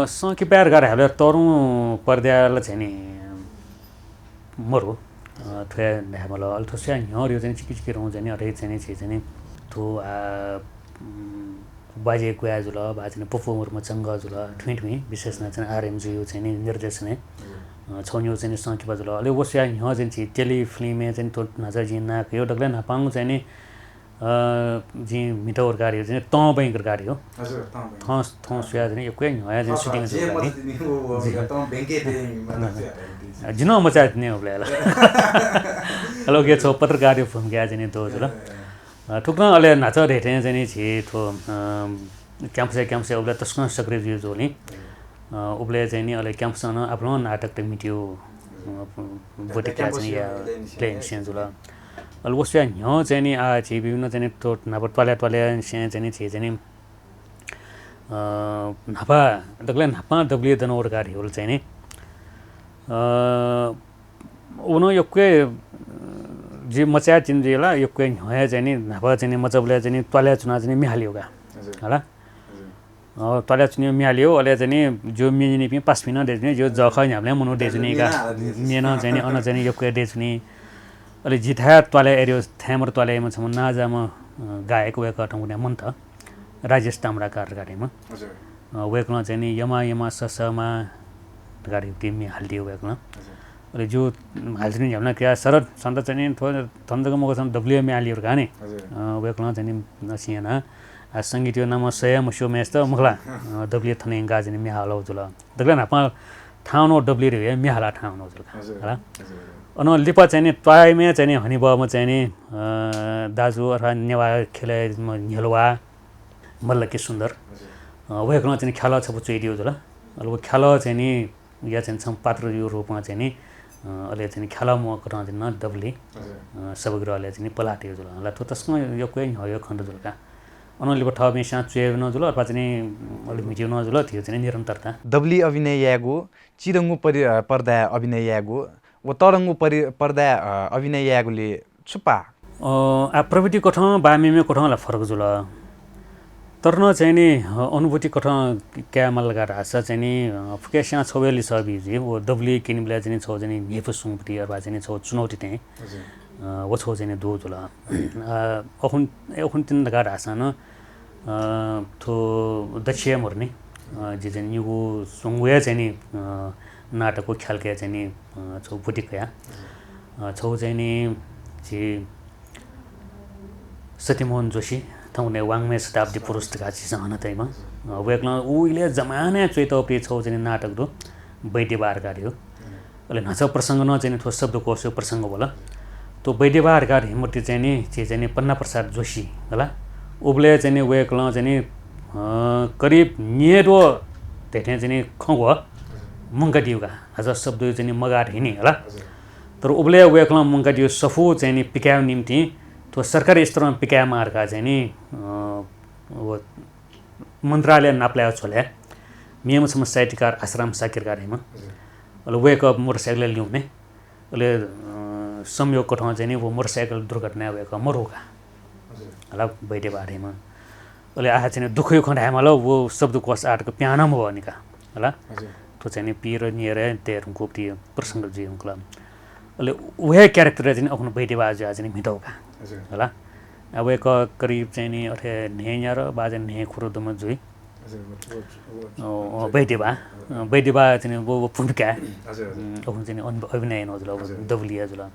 संकिपाय् धकाः धायेबलय् तःधंगु पर्दाय् ला चाहिँ नि मरु। अ, थ्व हे धायेमाल। अले थ्व स्वयां न्ह्यः चाहिँ नि चिकिचिकि धंगु चाहिँ नि अथे चाहिँ नि झी चाहिँ नि थ्व, आ, उम्, बाजे ग्वाये जुल, वा चाहिँ नि पप्पू मुर्मु चंगः जुल, थुइँ थुइँ, विशेष यानाः चाहिँ नि आरएम जुया चाहिँ नि निर्देशनय्, अ, छगू न्ह्यः चाहिँ नि संकिपा जुल। अले व स्वयां न्ह्यः चाहिँ नि झी tele film-य् चाहिँ नि थ्व न्हाचः जिं नां कयागु दकलय् न्हापांगु चाहिँ नि अ, जिं म्हिता धकाः धाःगु चाहिँ नि तं बैंक धकाः धाःगु। हजुर, तं बैंक। थौं, थौं स्वयाः चाहिँ नि यक्व हे न्ह्यः चाहिँ नि shooting जुल नि। जि नं मचाये तिनि उबलय् ला। अले उकी छगू पत्रकारया भूमिकाय् चाहिँ नि दु जुल। अ, थुकथं अले न्हाचः धइथें चाहिँ नि झी थ्व, अ, campus-य्, campus-य् उबलय् तसकं सक्रिय जुया जुल नि। अ, उबलय् चाहिँ नि अले campus-नं आपालं नाटकत म्हितेगु, अ, ब्वति कयाः चाहिँ नि याः, इलय् निसें जुल। अले व स्वयां न्ह्यः चाहिँ नि, आ, झी विभिन्न चाहिँ नि थ्व न्हापा त्वालय् त्वालय्निसें चाहिँ नि झी चाहिँ नि, अ, न्हापा, दकलय् न्हापां दबुलिइ दनाव धकाः धायेबलय् चाहिँ नि, अ, व नं यक्व हे, अ, जि मचाये तिनि जुइ ला, यक्व हे न्ह्यः हे चाहिँ नि न्हापा चाहिँ नि मचाबलय् चाहिँ नि त्वालय् च्वनाः चाहिँ नि म्ये हालेगु का। हजुर। हला? हजुर। अ, त्वालय् च्वनेगु म्ये हालेगु, अले चाहिँ नि ज्यू म्ये न्यनीपिं पासापिं नं दय् जुनि, ज्यू जःखः न्ह्याबलें मनू दय् जुनि का। म्ये नं चाहिँ नि अन चाहिँ नि यक्व हे दय् जुनि। अले जिथाय् त्वालय् एरियो थाय्‌मर त्वालय् याइम्ह छम्ह नांजाःम्ह, अ, गायक वय्कः थौंकन्हय् मन्त, राजेश ताम्राकार धकाः धाइम्ह। हजुर। अ, वय्कलं चाहिँ नि यमा यमा ससमा धकाः धाइगु म्ये हालादिल वय्कलं। हजुर। अले ज्यू हालाच्वनी न्ह्याबलें कयाः शरद, छन्त चाहिँ नि थ्व थन जक मखु, छन्त दबुलिइ म्ये हालेगु का नि। हजुर। अ, वय्कलं चाहिँ नि नसिं यानाः, आ, संगीतया नामं स्वये मस्यू मय्‌सित मखु ला, अ, दबुलिइ थन यंकाः चाहिँ नि म्ये हालागु जुल। दकलय् न्हापां थाहां वनाव दबुलिइ धइगु हे म्ये हालाः थाहां वनागु जुल का। हजुर। हला? हजुर, हजुर। अनं लिपा चाहिँ नि त्वाःम्ह चाहिँ नि हनेबहःम्ह चाहिँ नि, अ, दाजु अथवा नेवाः ख्यलय् न्ह्यलुवा मल्ल के सुन्दर। हजुर। अ, वय्कलं चाहिँ नि ख्यालः छपु च्वयादीगु जुल। अले व ख्यालः चाहिँ नि या चाहिँ छम्ह पात्रया रूपमा चाहिँ नि, अ, अले चाहिँ नि ख्यालः म्वःगु कथं चाहिँ नि दबुलिइ, हजुर। अ, सभागृहलय् चाहिँ नि पलाः तयागु जुल। ला थ्व तसकं यक्व हे न्ह्यः खँ जुल का। अनं लिपा थःपिं सां च्वयागु नं जुल, अथवा चाहिँ नि, अ, अले म्हितेगु नं जुल, थ्व चाहिँ नि निरन्तरता। दबुलिइ अभिनय यायेगु, चिधंगु परि-, अ, पर्दाय् अभिनय यायेगु, व तःधंगु परि-, पर्दाय्, अ, अभिनय यायेगुलिइ छु पाः? अ, आ, प्रविधि कथं वा मेमेगु कथं ला फरक जुल। तर नं चाहिँ नि, अ, अनुभूति कथं कायेमाल धकाः धाःसा चाहिँ नि, अ, फुक्कसियां छगू हे लिसः बी जुइ। व दबुलिइ क्यनीबलय् चाहिँ नि छगू चाहिँ नि न्ह्यइपुसे च्वंगु पति अथवा चाहिँ नि छगू चुनौती थें, हजुर। अ, व छगू चाहिँ नि दु जुल। अ, अखुन, अखुन तिनि धकाः धाःसां नं, अ, थ्व दच्छिया मरुनि, अ, जि चाहिँ नि निगू स्वंगू हे चाहिँ नि, अ, नाटकया ख्यालकय् चाहिँ नि, अ, छगू ब्वति कया। अ, छगू चाहिँ नि झी सत्यमोहन जोशी, थौंकन्हय् वाङ्मय शताब्दी पुरुष धकाः झीसं हनातःम्ह। अ, वय्कलं उ इलय् जमानाय् च्वयातःगु छगू चाहिँ नि नाटक दु, बैद्यवार धकाः धाइगु। अले न्हाचः प्रसंग नं चाहिँ नि थ्व शब्दकोशया प्रसंग वल। थ्व बैद्यवार धकाः धाइम्ह चाहिँ नि, झी चाहिँ नि पन्ना प्रसाद जोशी हला। उबलय् चाहिँ नि वय्कलं चाहिँ नि, अ, करिब न्यय्द्वः धइथें चाहिँ नि खँग्वः मुंकादीगु का। न्हाचः शब्दया चाहिँ नि मगाः धइनि हला। हजुर। तर उबलय् वय्कलं मुंकादीगु सफू चाहिँ नि पिकायेगु निंतिं थ्व सरकारी स्तरं पिकायेमाः धकाः चाहिँ नि, अ, व मन्त्रालय नापलायेगु झ्वलय् मेम्ह छम्ह साहित्यकार आशाराम शाक्य धकाः धाइम्ह। हजुर। अले वय्कः मोटरसाइकलय् लिहां वने। अले, अ, संयोग कथं चाहिँ नि व मोटरसाइकल दुर्घटनाय् वय्कः मरु का। हजुर। हला, बैद्यवार धाइम्ह। अले आः चाहिँ नि दुःखया खँ धायेमाल, व शब्दकोश आःतक पिहां नं मवःनि का। हला? हजुर। थ्व चाहिँ नि पीर न्यय् तये धुंकूगु प्रसंग जुइ धुंकल। अले व हे character चाहिँ नि अखुन बैद्यवार जुयाः चाहिँ नि म्हितागु का। हजुर। हला? आ, वय्कः करिब चाहिँ नि अथे न्हय्न्यादँ वा चाहिँ न्हय्खुदँ दुम्ह जुइ। हजुर, व, व, व, अ, अ, बैद्यवार, अ, बैद्यवार चाहिँ नि व, व भूमिकाय्, हजुर, हजुर। उम्, अखुन चाहिँ नि अन-, अभिनय यानागु जुल, हजुर। दबुलिइ जुल।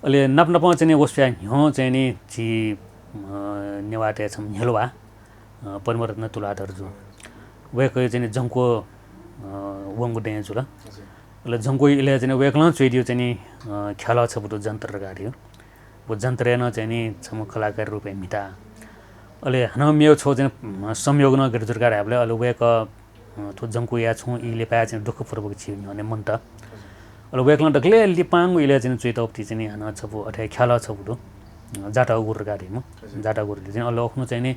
अले नाप नापं चाहिँ नि व स्वयां न्ह्यः चाहिँ नि झी, अ, नेवाःतय् छम्ह न्ह्यलुवा, अ, पद्मरत्न तुलाधर जु। वय्कःया चाहिँ नि जंक्व, अ, वंगु दँय् जुल। हजुर। अले जंक्व इलय् चाहिँ नि वय्कलं च्वयादीगु चाहिँ नि, अ, ख्यालः छपु दु, जन्तर धकाः धइगु। व जन्तरय् नं चाहिँ नि छम्ह कलाकार रूपय् म्हिता। अले हानं मेगु छगू चाहिँ, अ, संयोग नं गथे जुल धकाः धायेबलय् अले वय्कः अ, थ्व जंक्वया छुं ई लिपाया चाहिँ दुःखपूर्वक झी न्ह्यःने मन्त। अले वय्कलं दकलय् लिपांगु इलय् चाहिँ च्वयातःगु चाहिँ नि हानं छपु अथे ख्यालः छपु दु। अ, जातः गुरु धकाः धइम्ह। हजुर। जातः गुरुले चाहिँ अले अखुनु चाहिँ नि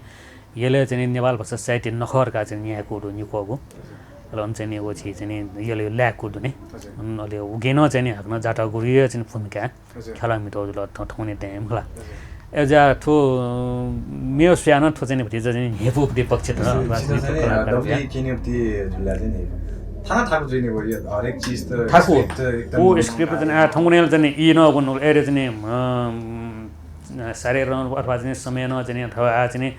यलय् चाहिँ नि नेपाल भाषा साहित्य नखः धकाः चाहिँ न्यायेकूगु दु निक्वःगु। हजुर। अले अन चाहिँ नि व झी चाहिँ नि यलय् लायेकूगु दु नि। हजुर। अन अले उकी नं चाहिँ नि हाकनं जातः गुरुया चाहिँ नि भूमिका हजुर। ख्यालः म्हितः जुल, थौं, थौंकन्हय् दँय् मखु ला। हजुर। अय्‌जुयाः थ्व, अ, मेगु स्वयां नं थ्व चाहिँ नि भतिचा चाहिँ नि न्ह्यइपुगु पक्ष त, हजुर, अथवा चाहिँ नि थ्व चाहिँ नि, अ, कलाकार दबुलिइ चाहिँ नि भति जुल चाहिँ नि। थाना थाकु चाहिँ नि व यो हरेक चिज त थाकु। Script त एकदम व script चाहिँ नि, आ, थौंकन्हय् चाहिँ नि ई नं वन, अय्‌जुयाः चाहिँ नि, अ, सारे रं अथवा चाहिँ नि समय नं चाहिँ नि अथवा आ चाहिँ नि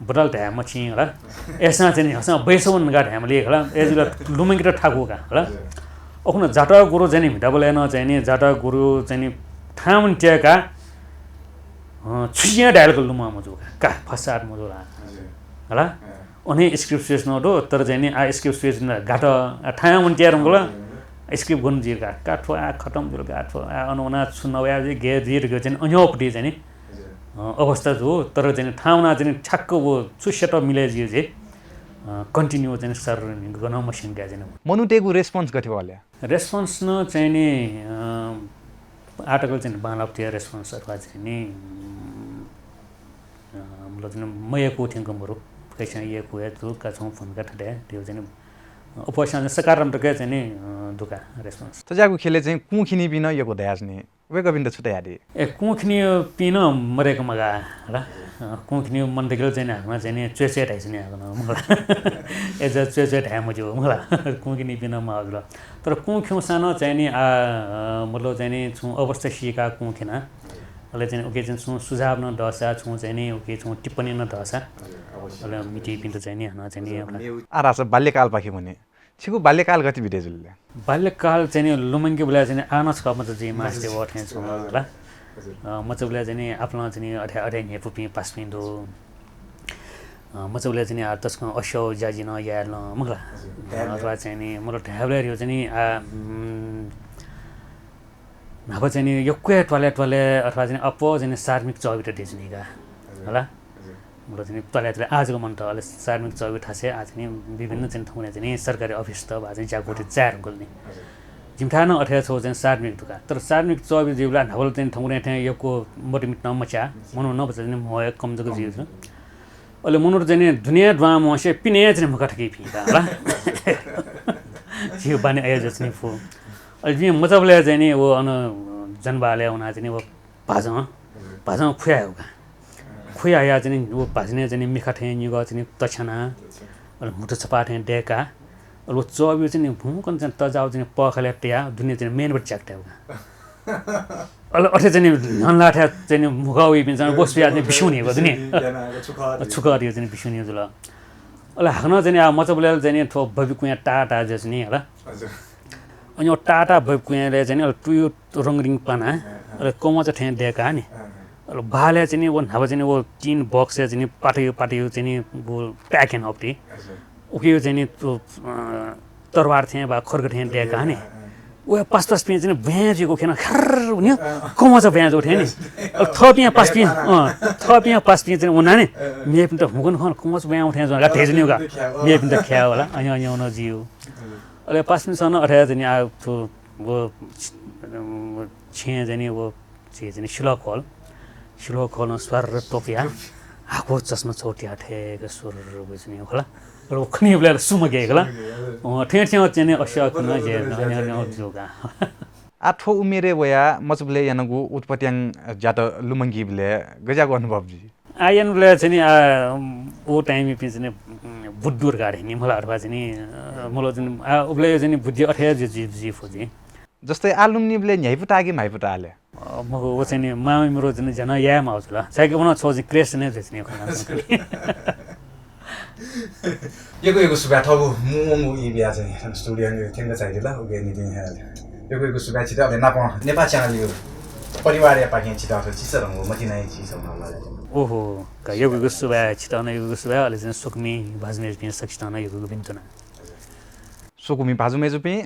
बुटल धाये मछिं होला। अय्‌सां चाहिँ नि हसं बैसवन धकाः धायेमाली होला। अय्‌जुयाः लुमंकेत थाकु का होला। हजुर। अखुनु जातः गुरु चाहिँ नि म्हिताबलय् नं चाहिँ नि जातः गुरु चाहिँ नि थाहां वनेत्यंका, अ, छुं हे dialogue लुमं मजू का, का फसाद मजू ला। हजुर। होला? अँ। अन हे script switch नं दु, तर चाहिँ नि आ script switch नं गात, आ, थाहां वनेत्यंगु ला, हजुर। Script गन जुइ का, का थ्व आ खतम जुल का, थ्व आ अन वना छु नवया जुइ, गय् जुइ धकाः चाहिँ नि अन्योपट्टि चाहिँ नि, हजुर। अ, अवस्था जू, तर चाहिँ नि थाहां वना चाहिँ नि ठ्याक्क व छु setup मिले जुइ जे, अ, continue चाहिँ नि सर गनं मस्यंका चाहिँ नि। मनूतय्‌गु response गथे वःले? Response नं चाहिँ नि, अ, आःतक चाहिँ नि बांलाःगु response अथवा चाहिँ नि, उम्, अ, मतलब चाहिँ नि मयय्‌कू थ्यंक मरु। कैसां यय्‌कू हे दु का छुं फोन का थथे, त्यो चाहिँ नि, अ, अप्वःसां चाहिँ सकारात्मक हे चाहिँ नि, अ, दु का response। थज्याःगु ख्यलय् चाहिँ कुंखिनिपिं नं यक्व दयाच्वनी। वय्‌कःपिन्त छु धयादी? ए, कुंखिनिपिं नं मदय्‌क मगाः ला। अ, कुंखिनि मन दय्‌कल चाहिँ नि हाकनं चाहिँ नि च्वय् च्वय् धाइच्वनी हाकनं मखु ला। अय्‌जुयाः च्वय् च्वय् धाये मज्यू मखु ला। कुंखिनिपिं नं माः जुल। तर कुंखिउँसां नं चाहिँ नि आ, अ, मतलब चाहिँ नि छुं अवस्था सीकाः कुंखिना। अले चाहिँ नि उकी चाहिँ छुं सुझाव नं दःसा, छुं चाहिँ नि उकी छुं टिप्पणी नं दःसा। हजुर, अवश्य। अले मितिपिन्त चाहिँ नि हानं चाहिँ नि हजुर, एउटा मेउ- आ, रासा बाल्यकालपाखे वने। छिगु बाल्यकाल गथे बिते जुल ले? बाल्यकाल चाहिँ नि लुमंकेबलय् चाहिँ नि आः नं छकः मचा जुइ मास्ति वः थें छुं हजुर। ला। हजुर। अ, मचाबलय् चाहिँ नि आपालं चाहिँ नि अथे, अथे न्ह्यइपुपिं पासापिं दु। अ, मचाबलय् चाहिँ नि आ तसकं अस्याउ ज्या जिं नं याये नं मखु ला। हजुर। अ, अथवा चाहिँ नि मतलब धायेबलय् धियो चाहिँ नि आ, उम्, न्हापा चाहिँ नि यक्व हे त्वालय् त्वालय् अथवा चाहिँ नि अप्वः चाहिँ नि सार्मिक चःबित दयेच्वनी का। हजुर। होला? हजुर। मतलब चाहिँ नि त्वालय् त्वालय् आः जक मन्त, अले सार्मिक चःबि थासय् आः चाहिँ नि विभिन्न चाहिँ नि थौंकन्हय् चाहिँ नि सरकारी अफिसत वा चाहिँ ज्याकुथि चाये धुंकल नि। हजुर। जिमिथाय् नं अथे छगू चाहिँ सार्मिक दुका। तर सार्मिक चःबि जुइबलय् न्हापा चाहिँ नि थौंकन्हय् थें यक्व मतिमित नं मच्याः, मचा। मनू नं बचा चाहिँ नि म्हो हे कम जक जुइ जुल। अले मनूत चाहिँ नि दुने दुहां म्वसे पिने चाहिँ नि म्हुखा थकी फी का होला। झीगु बानी अय् जुयाच्वनी फु। अले जिं मचाबलय् चाहिँ नि व अन जनबहालय् वना चाहिँ नि व भाजं, हजुर। भाजं खुया हयेगु का। खुया हयाः चाहिँ नि व भाजनय् चाहिँ नि मिखा थें निगः चाहिँ नि तछ्याना, अच्छा। अले म्हुतु छपाः थें दय्‌का, अले व चःबिउ चाहिँ नि भुंकन चाहिँ तजाउ चाहिँ नि पःखालय् तया दुने चाहिँ नि मेनबट ज्याक तयेगु का। अले अथे चाहिँ नि न्ह्यःने लाथाय् चाहिँ नि म्हुखा वइपिं चाहिँ नि वसुया चाहिँ नि बिस्युं न्ह्यइगु दुने। बिस्युं न्ह्यइगु, छुखः छु खः धियो चाहिँ नि बिस्युं न्ह्यइगु जुल। अले हाकनं चाहिँ नि आ मचाबलय् चाहिँ नि थ्व बबिकुँया ताः ताः जुया चाहिँ नि होला। हजुर। अनि व ताः ताः बबिकुँयालय् चाहिँ नि अले तुयु रंगरिङ पाना, अँ, अँ। अले कमचा थें दय्‌का नि। अँ, अँ। अले बहालय् चाहिँ नि व न्हापा चाहिँ नि व टिन बक्सय् चाहिँ नि पातयु पातयु चाहिँ नि व pack याना हःगु ति। हजुर। उकियु चाहिँ नि, अ, तरवार थें वा खड्ग थें दय्‌का नि। अँ, अँ। व पासपासपिं चाहिँ नि ब्वाँय् जुइगु खना खर्र हुने, अँ, अँ। कमचा ब्वाँय् जुइगु थें नि। अँ। अले थःपिं पासपिं, अँ, थःपिं पासपिं चाहिँ नि वना नि। अँ, अँ। मेपिन्त हुँकन खन कमचा ब्वाँय् थें जुल, ला धयाच्वनीगु का। मेपिन्त ख्याः वला। मेपिन्त ख्याः वला। अँ, अँ, अन जिउ। अँ। अले पासपिन्सं नं अथे चाहिँ नि आ थ्व व, व छेँय् चाहिँ नि व झी चाहिँ नि सिल्वः ख्वल, सिल्वः ख्वलं स्वार्र तोपया हाकु चस्मा छगू तिया थेक सुर्र वइच्वनी होला। अले व खनीबलय् सुम्ह गेगला। अँ, थें थें चाहिँ नि अस्याः खन जे, अन, अन, अन, जुगा। आ, थ्व उमेरय् वयाः मचाबलय् यानागु उत्पत्तियां ज्यात लुमंकीबलय् गज्याःगु अनुभव जुइ? आ, यानाबलय् चाहिँ नि, आ, व time-य् पिं चाहिँ नि, उम्, बुद्धि दुर गाडे नि मला अथवा चाहिँ नि, अ, मला चाहिँ नि, आ, उबलय् चाहिँ नि बुद्धि अथे जि, जि, जि फु जि। जस्तै आ लुमनीबलय् न्ह्याइपुता कि म्हाइपुता ले? अ, मखु, व चाहिँ नि मामि मरु चाहिँ नि ज्या नं याये माउ जुल। छाय्‌कि व नं छगू चाहिँ क्रेस चाहिँ नि जुइ चाहिँ नि खना। यक्व यक्व सुभाय् थःगु मुंवंगु ई बिया चाहिँ नि studio-य् थ्यंक झायादिल, उकिया निंतिं हे। यक्व यक्व सुभाय् छित, अले नापं नेपाः channel-या। परिवारया पाखें छितः थ्व चिसधंगु मतिनाया चिज हल। ओहो, का यक्व यक्व सुभाय्, छितः नं यक्व यक्व सुभाय्, अले चाहिँ स्वकुमि भाजु मय्‌जुपिं सकसितं नं यक्व यक्व भिन्तुना। स्वकुमि भाजु मय्‌जुपिं,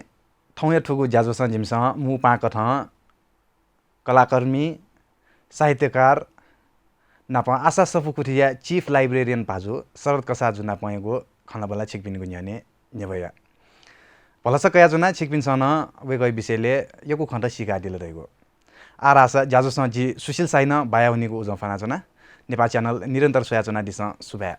थौंया थुगु ज्याझ्वलं जिमिसं मू पाहां कथं कलाकर्मी, साहित्यकार नापं आशा सफूकुथिया chief librarian भाजु शरद कसाःजु नापंयागु खँल्हाबल्हा छिकपिनिगु न्ह्यःने न्ह्यब्वया। भलसा कयाच्वना छिकपिन्सं नं वय्‌कःया विषयलय् यक्व खँत सीकादिल धइगु। आः धाःसा ज्याझ्वलं जि सुशील शाही नं बाया वनीगु उजं फ्वनाच्वना। नेपाः channel निरन्तर स्वयाच्वनादिसँ। सुभाय्।